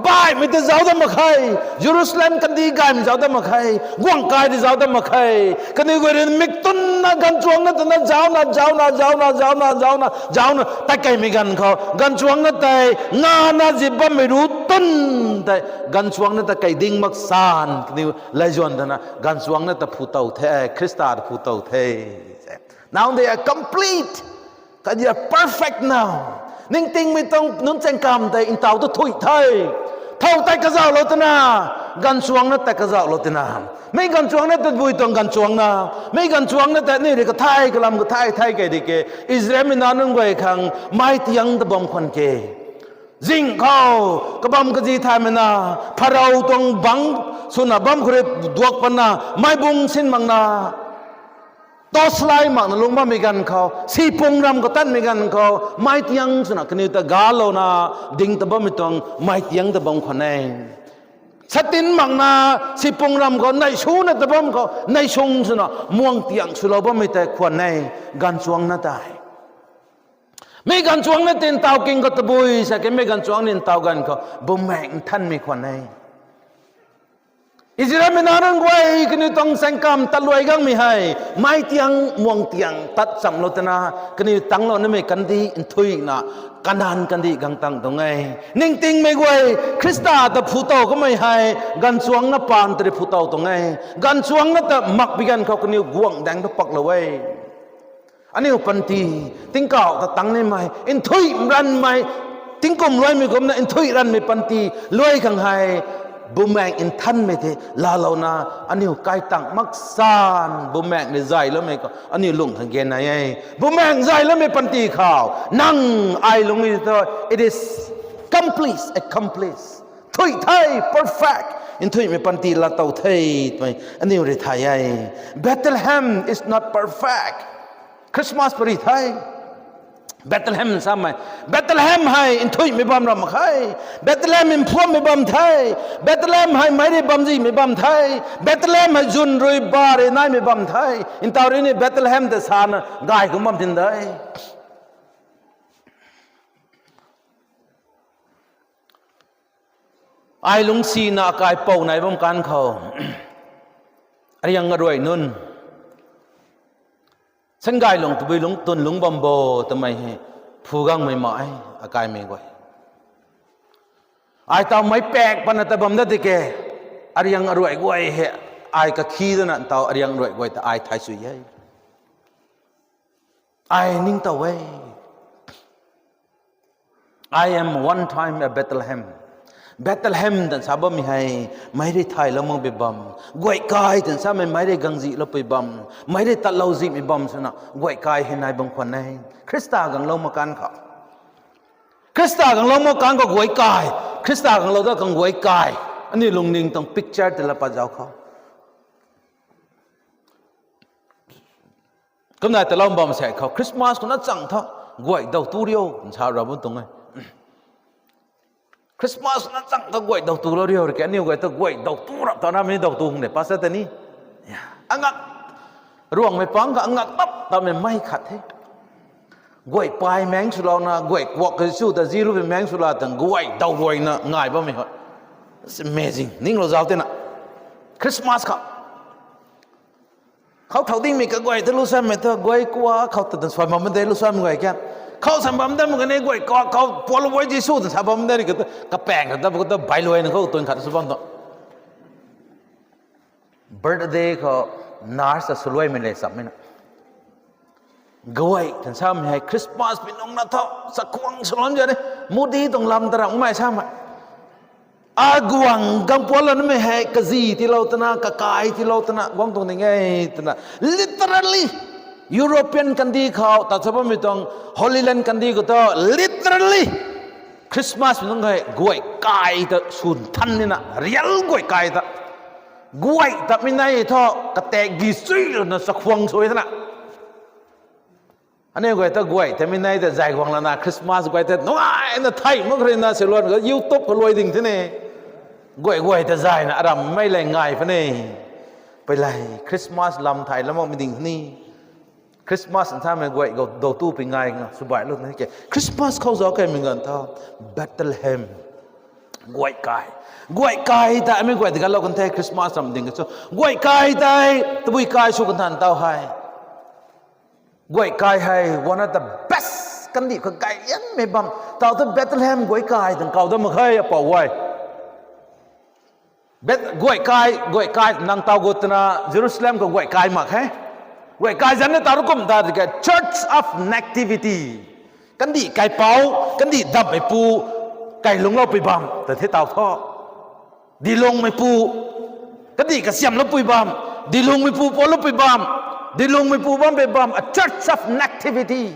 Baihmei ta zauc dat mak khe, Jerusalem kandih gaymei zauc dat mak khe, guang kai di zauc dat mak khe. Kaniw guay rui mik tunna ganvchuangna twna zaucna, zaucna, zaucna, zaucna, zaucna, zaucna, tat kaimei ganv khou. Ganvchuangna tei, ngana zip bammei ru tun tei, ganvchuangna ta kai ding mak san, kaniw laizuan tana, ganvchuangna ta phu tow the, Khrista ta phu tow the. Now they are complete. Khat they are perfect now. Ningtingmei tuang nunc chaeng kam tei ntaw tu thuy the. Thow tei kazauhlou twna, ganvchuangna tei kazauhlou twna. Mei ganvchuangna tabui tuang ganvchuangna. Mei ganvchuangna tei ni rui kathai kalam kathai thai kei di ke. Israelmei nac nunc guay khang mei tiang ta bam khwan ke. Zing khou, kabam kazi thaymei na, Pharao tuang bangc swna bam khou rui duak patna, mei bung sin makna, torchlight makna lung bammei ganv khou, sipung ram khou tatmei ganv khou, mei tiang swna kaniw ta galouna, ding ta bammei tuang mei tiang ta bam khwan e. Satin makna, sipung ram khou, neih suna ta bam khou, neih sung swna, muang tiang swlou bammei tei khwan e, ganvchuangna tei. Mei ganvchuangna tei ntaw king khou tabui sa ke, mei ganvchuang ni ntaw ganv khou, Bumaengh Nthanmei khwan e. Israelmei nac nunc guay kaniw tuang saengkam tatluai gangmei hei, mei tiang muang tiang tat chamlou twna, kaniw tangclou nimei kandih nthuihna, Kanan kandih gang tang tuang e. Ningtingmei guay, Khrista ta phu tow kamei hei, ganvchuangcna paan tari phu tow tuang e. Ganvchuangcna ta mak bi ganv khou kaniw guangc daeng ta paklou e. Aniu panty, tingkauh ta tang nimei, nthuih ranvmei, tingkum luaimei kumna nthuih ranvmei panty luai khang hei, Bumaengh Nthanmei tei laalouna, aniu kai tang mak san, Bumaengh ni zayloumei khou aniu lung khang gen nai e. Bumaengh zayloumei panty khou, nang ai lung e thu, it is complete, accomplished. Nthuih the, perfect. Nthuihmei panty laatow the, twmei aniu rui thay e. Bethlehem is not perfect. Christmas pary the. Bethlehem samei. Bethlehem hei nthuihmei bam ram mak khe. Bethlehem mphuammei bam the. Bethlehem hei meic rui bamzihmei bam the. Bethlehem hei zwn rui ba rui naimei bam the. Ntaw rui ni Bethlehem ta sana gay kum bam tin de. Ai lungcsina akaipouc nai bam kan khou, ariang aruai nunc, Sangailung tabui lungc twn lungc bam bo twmei hei, phu gangmei ma e, akaimei guay. Ai taw meic pak patna ta bam dat di ke, ariang aruai guay hei, ai kakhi dana ntaw ariang aruai guay ta ai thay sui e. Ai ningtow e. I am one time a Bethlehem. Bethlehem twna sa bammei hei, meic rui thaylou makpui bam. Guay kai twna samei meic rui gangzihloupui bam. Meic rui tatlou zihmei bam swna, guay kai hei nai bam khwan e. Khrista ganglou mak kan khou. Khrista ganglou mak kan khou guay kai. Khrista ganglou dat khang guay kai. Aniu lungning tuang picture tei la pat zauc khou. Kumna talou bam sa khou, Christmas khou na chang tho, guay daw tu riu, nsa ra bam tuang e. Christmas na chang khou guay daw tulou riu, ke aniu guay ta guay daw tu rap ta na mi daw tu hung de, pastor ta ni. Angak, ruangmei pang kha angak tap tapmei mei khat the. Guay pai maeng swlouna, guay kuak ka su ta zilu pui maeng swla tang, guay daw ruaina ngai bammei hei. It's amazing. Ninglou zauc tina. Christmas khou. Khou thau dingmei kaguay ta lu samei ta guay kua khou ta dan suai bam de lu samei guay kha. Khou sam bam dam kani guay kua khou pualuai Jisu ta sa bam de ni kata kapaeng kata kata bailuaina khou tun khat sw bam tu. Birthday khou nurse ta swluaimei le sammei na. Guay tan samei hei Christmas pi nung na tho, chakhwang swluan ja de, Modi tuang lam ta ramh mei samei. Aguang gangpuan lanmei hei kazi tiilou twna, kakai tiilou twna, guang tuang ding e twna. Literally, European kandih khou, ta sa bammei tuang Holy Land kandih khou tu, literally, Christmas mi nung hei guay kai ta swn than nina, real guay kai ta. Guay ta mi nai thu, katak gi sui lana chakhwang sui twna. Aniu guay ta guay ta mi nai ta zay guang lana Christmas guay ta nungaina thei mak rui na se luan khou YouTube khou luai ding the ne. Guay guay ta zayna aram mei le ngai puni. Pei le Christmas lam thay lam mak mi ding ni. Christmas nthamei guay daw tu pi ngai nga sw baih lou na ke. Christmas khou zauc kaimei ganv tho. Bethlehem. Guay kai. Guay kai ta amei guay ta galou kan the Christmas ram ding ka chu. Guay kai tei tabui kai sw kan than tau hei. Guay kai hei one of the best kandih khou gay liangmei bam. Tau tu Bethlehem guay kai tang kau dam mak khe apou guay. Beth-, guay kai, guay kai nang tau gut twna Jerusalem khou guay kai mak khe. Guay kai zanc ni tau ru kum ta di ke Church of Nativity. Kandih kaipouc, kandih dammeipu, kai lungcloupui bam ta the tau tho. Dilungmeipu, kandih kasiamhloupui bam, dilungmeipu pualoupui bam, dilungmeipu bam pei bam, a Church of Nativity.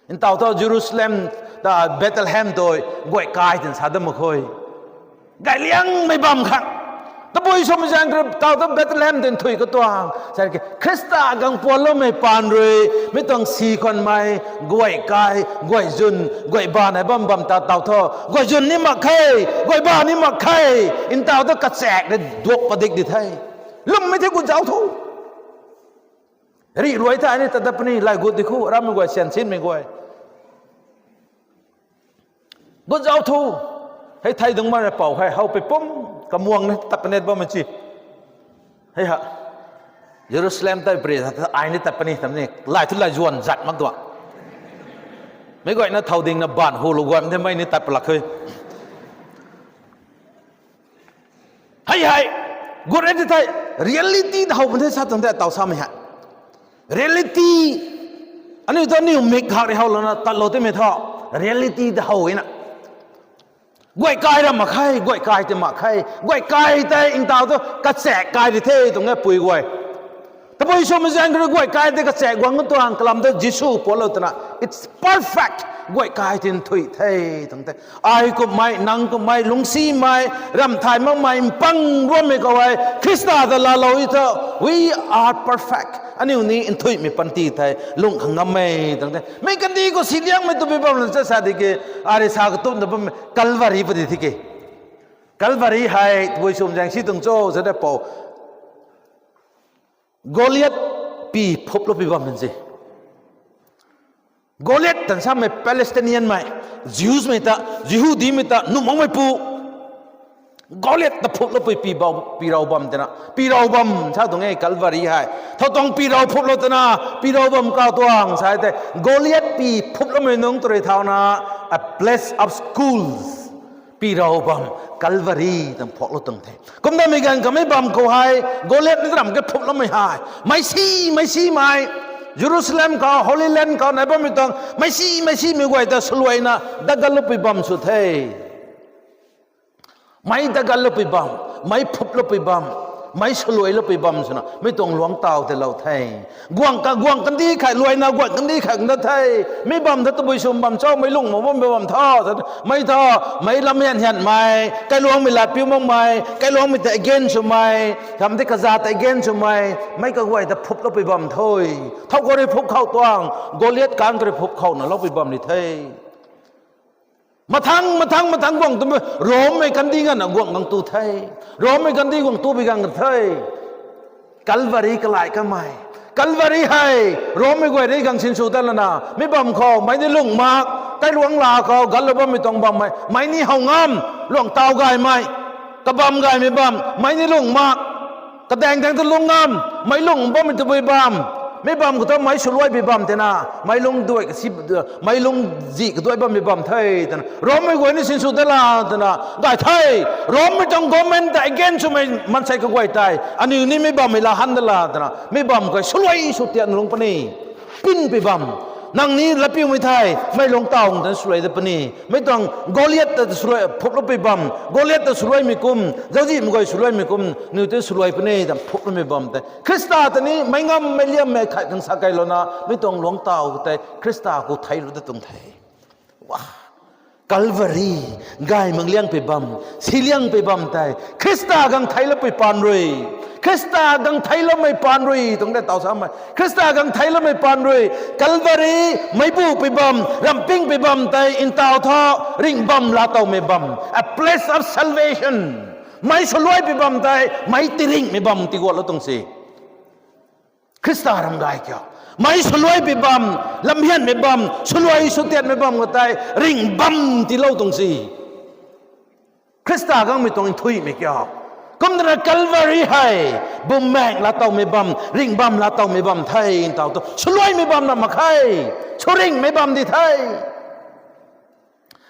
Ntau tho Jerusalem ta Bethlehem tui guay kai tin sa dam mak khe. Gay liangmei bam khang. Tabui swmei zaeng khou tau ta Bethlehem tin thui katuang. Sa ki Khrista gang puanloumei paan rui, mi tuang si khwanmei, guay kai, guay zwn, guay ba nai bam bam ta tau tho. Guay zwn ni mak khe, guay ba ni mak khe. Ntau ta kachaek rui duak padik di the. Lwmmei the gut zauc tho. Rih ruai thei ni ta dat puni, lay gut di khu, arammei guay, sian sinmei guay. Gut zauc tho. Hei thei dungc ma rui pou hei, how pei pum, kamuang ni tak kanet bammei chi. Hei ha. Jerusalem tei pari tha, ai ni tat puni tam ni. Lai thu lai zuan zat mak tuang. Meic guayna thow dingna baanv hu lu guay the mei ni tat palak khe. Hei hei. Gut e ti thei. Reality ta how pun the sa tuang the taw samei hei. Reality. Aniu tu aniu mik khak rui how lana tatlou timei thu. Reality ta how na. Guay kai ra mak khe, guay kai ti mak khe, guay kai tei ntaw tu kachaek kai ri the tuang e pui guay. Tabui swmei zaeng kha rui guay kai tei kachaek guang tuang kalam tu Jisu pualou twna, it's perfect. Guay kai ti nthuih the tuang the. Ai kummei, nang kummei, lungcsimei, ramh thay makmei, mpang ruammei khou hei Khrista ta laalou e thu, we are perfect. Aniu ni nthuihmei panty thei lung khang ngam e tuang the. Mei kandih khou si liangmei twpui bam lan cha sa di ke, ari sa katumna bam Calvary padi thi ke. Calvary hei tabui swmei zaeng si tuang cho sa de pou. Goliath pi phuploupui bam lan se. Goliath tan samei Palestinianmei, Jewsmei ta, Jihudimei ta nuh makmeipu Goliath ta phuploupui pi bam, pi rau bam twna, pi rau bam sa tuang e Calvary hei. Thow tuang pi rau phuplou twna, pi rau bam kau tuang sa tei. Goliath pi phuploumei nungc tu rui thauna, a place of skulls. Pi rau bam, Calvary tang phuaklou tuang the. Kumna mei ganv kamei bam khou hei, Goliath na ram ke phuploumei hei. Meic si, meic simei, Jerusalem khou, Holy Land khou nai bammei tuang, meic si, meic simei guay ta swluaina, dat ganloupui bam sw the. Meic dat ganloupui bam, meic phuploupui bam, meic swluailoupui bam swna, mei tuang luangc taw teilou the. Guang ka, guang kandih khat luaina, guang kandih khat na the. Mei bam tha tabui swmei bam cho, meic lung mak bammei bam tha, mei tha, meic lam hian hianmei, kailuangmei lat piu makmei, kailuangmei ta against swmei, kam tei kazat ta against swmei, meic kaguay ta phuploupui bam the. Thow khou rui phup khou tuang, Goliath kan khou rui phup khouna loupui bam ni the. Mathang, mathang, mathang guang tu, Rommei kandih nganvna guang gang tu the. Rommei kandih guang tu bi gang the. Calvary kalai kamei. Calvary hei, Rommei guay rui gang sinsw dat lana, mei bam khou, meic ni lung mak, kailuangc la khou, ganlou bammei tuang bammei, meic ni how ngam, luangc taw gaymei, kabam gaymei bam, meic ni lung mak, kadaeng daeng ta lung ngam, meic lung bammei tabui bam, mei bam khou ta meic swluaipui bam tina, meic lung duai kasi, meic lung zih kaduai bammei bam the twna, Rommei guay ni sinsw dat la twna, gay the, Rommei tuang government ta against swmei maansei kaguay tei, aniu ni mei bammei la han dat la twna, mei bam khou swluai sw tian lung puni. Pinpui bam. Nang ni latpiumei thei, meic lungc taw ta swluai dat puni. Mei tuang Goliath ta swluai, phuploupui bam. Goliath ta swluaimei kum, zauczihmei guay swluaimei kum, niw tei swluai puni ta phuploumei bam tei. Khrista ta ni, meic ngam, meic liammei khat khang sa kailouna, mei tuang luangc taw tei, Khrista khou theilou dat tuang the. Calvary, gay mak liangpui bam, si liangpui bam tei, Khrista gang theiloupui paan rui, Khrista gang theiloumei paan rui, tuang de taw samei, Khrista gang theiloumei paan rui, Calvary, meic bupui bam, rampingpui bam tei, ntaw tha, ringh bam laatowmei bam, a place of salvation. Meic swluaipui bam tei, meic tiringmei bam tiguatlou tuang se. Khrista ram gay kiu. Meic swluaipui bam, lamhianmei bam, swluai sw tiatmei bam khou tei, ringh bam tiilou tuang se. Khrista gangmei tuang nthuihmei kiu. Kumna Calvary hei, bumaeng laatowmei bam, ringh bam laatowmei bam the ntaw tu. Swluaimei bam na mak khe. Swringmei bam di the.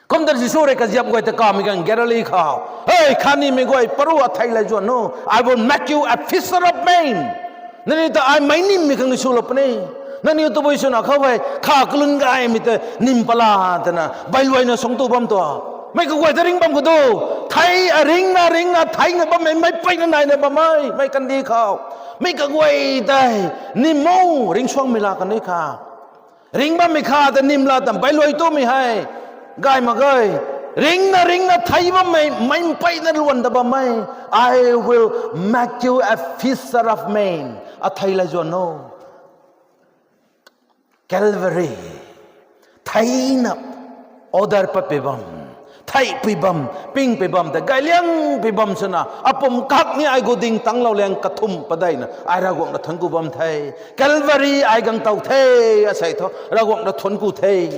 Kumna Jisu rui kaziap guay ta kamei ganv Galili khou, Hei, khatnimei guay, paru athei lay zuan o. I will make you a fisher of men. Nangniw ta ai meic nimmei khang ni swlou puni. Nangniw tabui swna khou hei, kha kalun gaymei ta nim pala twna, bailuaina sungc tu bam tu. Mei kaguay ta ringh bam khou tu. Thei, a ringcna, ringcna, theina bammei, meic peyna naina bammei, meic kandih khou. Mei kaguay tei, nim o, ringcsuangmei la kandih kha. Ringh bammei kha ta nim la tam bailuai tumei hei. Gay mak ge. Ringcna, ringcna thei bammei, meic mpeyna luan ta bammei. I will make you a fisher of men. Athei lay zuan o. Calvary. Theina order patpui bam. Theihpui bam, pingpui bam tei, gayliangpui bam swna, apum kak ni ai gu ding tanglou liang kathumh padeihna, ai Ravguangc na thuanc ku bam the. Calvary ai gang tow the, asei thu, Ravguangc na thuanc ku the.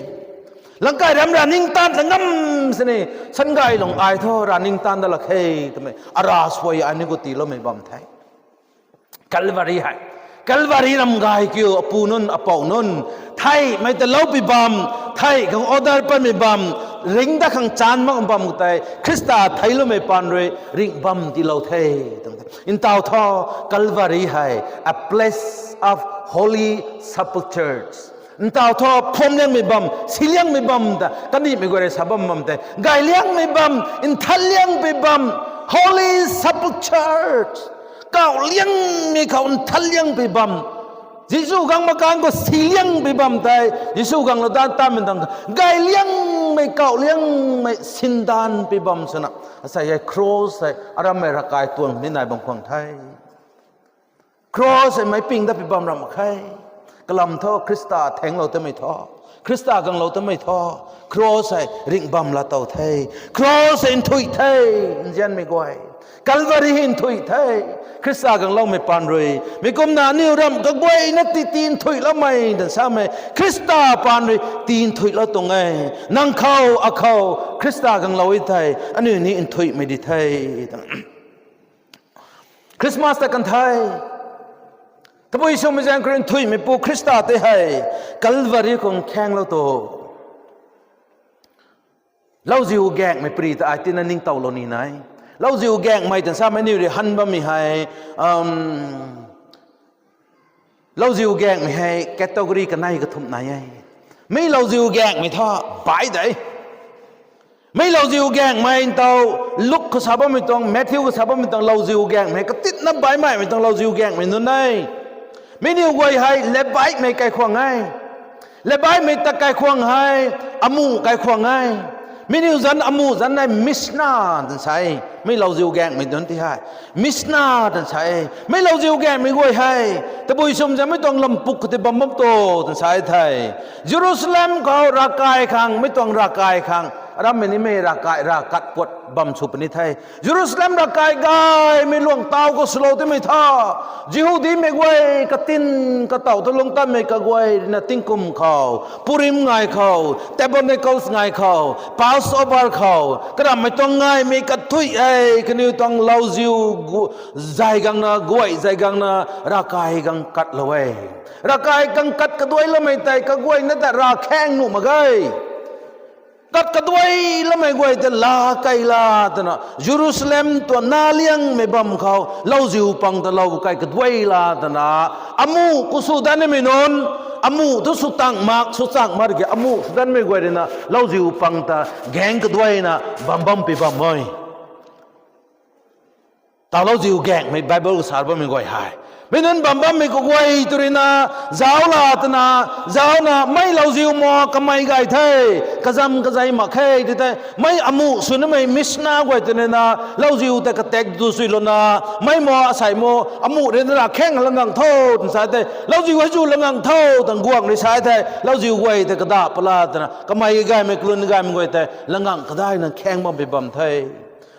Langkai ram ravningtan ta ngam sini, sangay lung ai thu ravningtan dat lak khe, twmei, ara suai ai ni gu tiiloumei bam the. Calvary hei, Calvary ram gay kiu apu nunc apou nunc, theihmei ta loupui bam, theih khang order patmei bam, ringc dat khang chan mak bam khou tei Khrista theicloumei paan rui ringh bam tiilou the. Ntaw thu, Calvary hei a place of holy sepulchres. Ntaw thu, phuamliangmei bam, siliangmei bam ta kanihmei guay rui sa bam bam tei, gayliangmei bam, nthanliangpui bam, holy sepulchres. Kauhliangmei khou nthanliangpui bam. Jisu gang makanv khou siliangpui bam tei, Jisu ganglou dat tatmei tang, gayliangmei, kauhliangmei, sindanpui bam swna. Asei hei cross hei arammei ravkai tuang ni nai bam khwan the. Cross hei meic ping dat pui bam ram mak khe. Kalam thu Khrista thaengclou tamei thu, Khrista ganglou tamei thu, cross hei ringh bam laa tow the. Cross hei nthuih the, nzianmei guay. Calvary hei nthuih the, Khrista gangloumei paan rui. Mi kumna aniu ramh kaguayna ti ti nthuihloumei tan samei, Khrista paan rui ti nthuihlou tuang e. Nang khou, akhou, Khrista ganglou e thei, aniu ni nthuihmei di the. Christmas ta kan the. Tabui swmei zaeng khou rui nthuihmeipu Khrista tei hei Calvary khou nkhaenglou tu. Lauziu gaengmei pari ta ai tina ningtowlou ni nai. Lauziu gaengmei tan samei aniu rui han bammei hei, lauziu gaengmei hei category kanei kathumh nai e. Mi lauziu gaengmei thu bai de. Mi lauziu gaengmei ntaw, Luk khou sa bammei tuang, Matthew khou sa bammei tuang lauziu gaengmei, katitna baihmei tuang lauziu gaengmei nunc e. Mi niw guay hei Levitemei kaikhwang e. Levitemei ta kaikhwang hei, amuh kaikhwang e. Mi niw zanc amuh zanc hei Mishnah tan sa e. Mi lauziu gaengmei nunc ti hei Mishnah tan sa e. Mi lauziu gaengmei guay hei, tabui swmei zaeng mei tuang lampuk khou tei bam bam tu tan sa e the. Jerusalem khou ravkai khang, mei tuang ravkai khang, arammei nimei ravkai, ravkat puat bam sw puni the. Jerusalem ravkai gaymei luang taw khou swlou timei tha, Jihudimei guay katin katow ta lungc tatmei kaguay ruina tingkum khou, Purim ngai khou, Tabernacles ngai khou, Passover khou, karammei tuang ngaimei kathuih e, kaniw tuang lauziu gu-, zay gangna, guay zay gangna, ravkai gang katlou e. Ravkai gang kat kaduailoumei tei kaguayna ta ravkhaeng nuh mak ge. Kat kaduailoumei guay tei laa kei la twna, Jerusalem tuang naliangmei bam khou lauziu pang ta lou kai kaduai la twna, amuh khou sw dat nimei nunc, amuh tu sw tang mak, sw chang mak ki amuh sw dat nimei guay ruina lauziu pang ta gaeng kaduaina bam bam pi bam e. Taw lauziu gaengmei Bible khou sa bammei guay hei, mi nunc bam bammei kaguay tu ruina, zauc la twna, zaucna, mei lauziu ma kamei gay the, kazam kazei mak khe ti tei, mei amuh sw nimei Mishnah guay tu ruina, lauziu tei katak tu suilouna, mei ma asei ma, amuh ruina ravkhaeng la ngang tho, tan sa tei, lauziu hei zu la ngang tho, tan guang rui sa the, lauziu guay tei kada pala twna, kamei gaymei, kalun gaymei guay tei, la ngang kadaina khaeng bam pi bam the.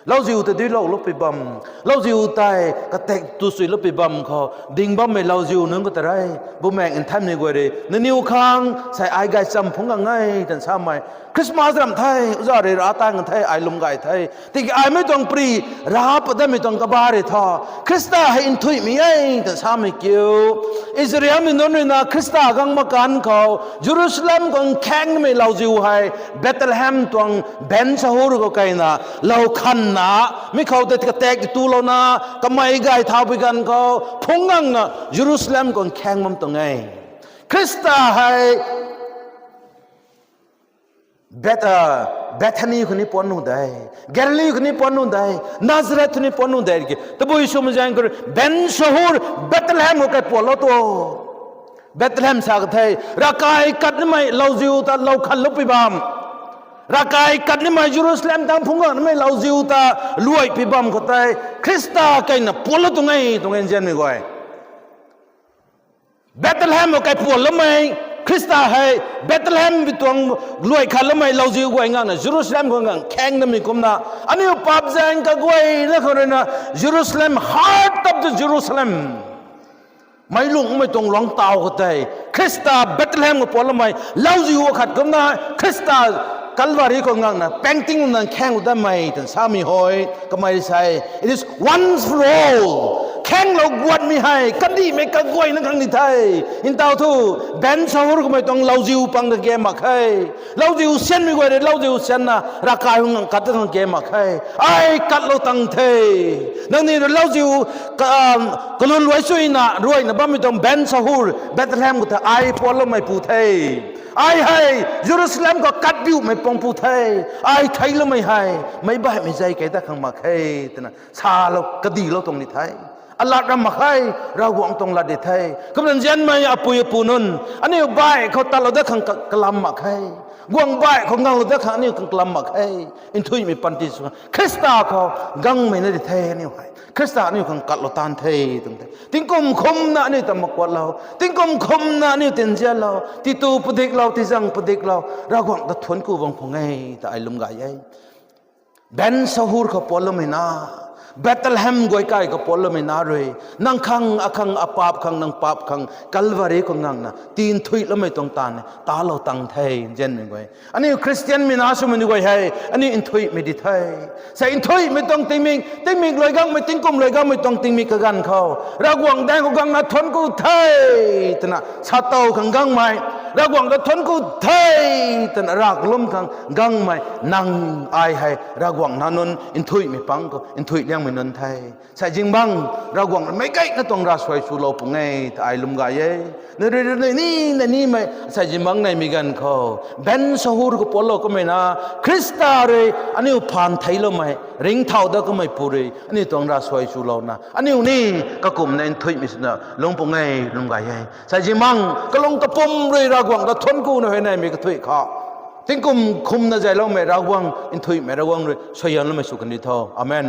Lauziu ta duiloulou pi bam, lauziu tei katak tu suilou pi bam khou, ding bammei lauziu nunc khou ta rei, Bumaengh Nthanmei guay rui, nangniw khang sei ai gaychamv phungc gang e, tan samei. Christmas ram the, uza rui ra tang the, ai lwm gay the. Tiki ai mei tuang pari, ra pat datmei tuang kaba rui tha, Khrista hei nthuihmei e, tan samei kiu. Israelmei nunc ruina Khrista gang makanv khou, Jerusalem khou nkhaeng nimei lauziu hei, Bethlehem tuang Ben Sahur khou kaina, lou khanna, mi khou tei katak tulouna, kamei gay thau pi ganv khou, phungc gangna, Jerusalem khou nkhaeng bam tuang e. Khrista hei, Beth-, Bethany khou ni puan nuh de, Galilee khou ni puan nuh de, Nazareth khou ni puan nuh de ki. Tabui swmei zaeng khou rui, Ben Sahur, Bethlehem khou kai puanlou tu. Bethlehem sa ka the, ravkai kat nimei lauziu ta lou khanlou pi bam. Ravkai kat nimei Jerusalem tang phungc gang nimei lauziu ta luai pi bam khou tei, Khrista kaina puanlou tuang e, tuang e nzianmei guay. Bethlehem khou kai puanloumei, Khrista hei Bethlehem bi tuang luai khanloumei lauziu guay ngangna Jerusalem khou ngang khaeng namei kumna, aniu paap zaeng kaguayna khou ruina Jerusalem, heart of the Jerusalem, meic lungmei tuang luang taw khou tei, Khrista Bethlehem khou puanloumei lauziu akhat kumna, Khrista Calvary khou ngangna paengting na khaeng u damei tan samei hei kamei rui sa e, it is once for all. Khaenglou guatmei hei kandihmei kaguayna khang ni the. Ntaw thu, Ben Sahur kummei tuang lauziu pang kage mak khe. Lauziu sianmei guay rui lauziu sianna ravkai hung ngang kat ta khang kage mak khe. Ai katlou tang the. Nangniw rui lauziu ka, kalun luai suina ruaina bammei tuang Ben Sahur Bethlehem khou the ai puanloumei pu the. Ai hei Jerusalem khou katbiumei pang pu the. Ai theicloumei hei meic baihmei zei kei ta khang mak khe, twna salou kadilou tuang ni the. Alat ram mak khe, Ravguangc tuang lat di the. Kumna nzianmei apui apu nunc, aniu baih khou tatlou dat khang ka-, kalam mak khe. Guang baih khou nganglou dat khang aniu khang kalam mak khe. Nthuihmei panty sw Khrista khou gangmei na di the aniu hei. Khrista aniu khang katlou taan the, tuang the. Tingkum khumna aniu ta makuatlou, tingkum khumna aniu tinzianlou, titu padiklou, tizang padiklou, Ravguangc ta thuanc ku bang phung e ta ai lwm gay e. Ben Sahur khou puanloumei na, Bethlehem guay kai khou puanloumei na rui, nang khang, akhang, apaap khang, nang paap khang Calvary khou ngangna tinthuihloumei tuang taanv talou tang the, nzianmei guay. Aniu Khristianmei na swmei ni guay hei aniu nthuihmei di the. Sei nthuihmei tuang tingmik, tingmik luai gangmei, tingkum luai gangmei tuang tingmik kaganv khou Ravguangc daeng khou gangna thuanc ku the, twna satow khang gangmei, Ravguangc ta thuanc ku the, twna rav kalum khang gangmei nang ai hei Ravguangc nac nunc nthuihmei pang khou nthuih liangmei nunc the. Sei zingbangc Ravguangc rui meic gayna tuang ravsuai swlou pung e ta ai lwm gay e. Nang rui rui ni, ni, na nimei sei zingbangc neimei ganv khou, Ben Sahur khou puatlou kamei na, Khrista rui aniu phaan theicloumei, ringcthau dat kamei pu rui aniu tuang ravsuai swlouna aniu ni kakumna nthuihmei swna lung pung e, lwm gay e. Sei zingbangc kalung kapwm rui Ravguangc ta thuanc kuna huayneymei kathuih khou, tingkum khumna zayloumei Ravguangc, nthuihmei Ravguangc rui suaihiamloumei sw kandi tho. Amen.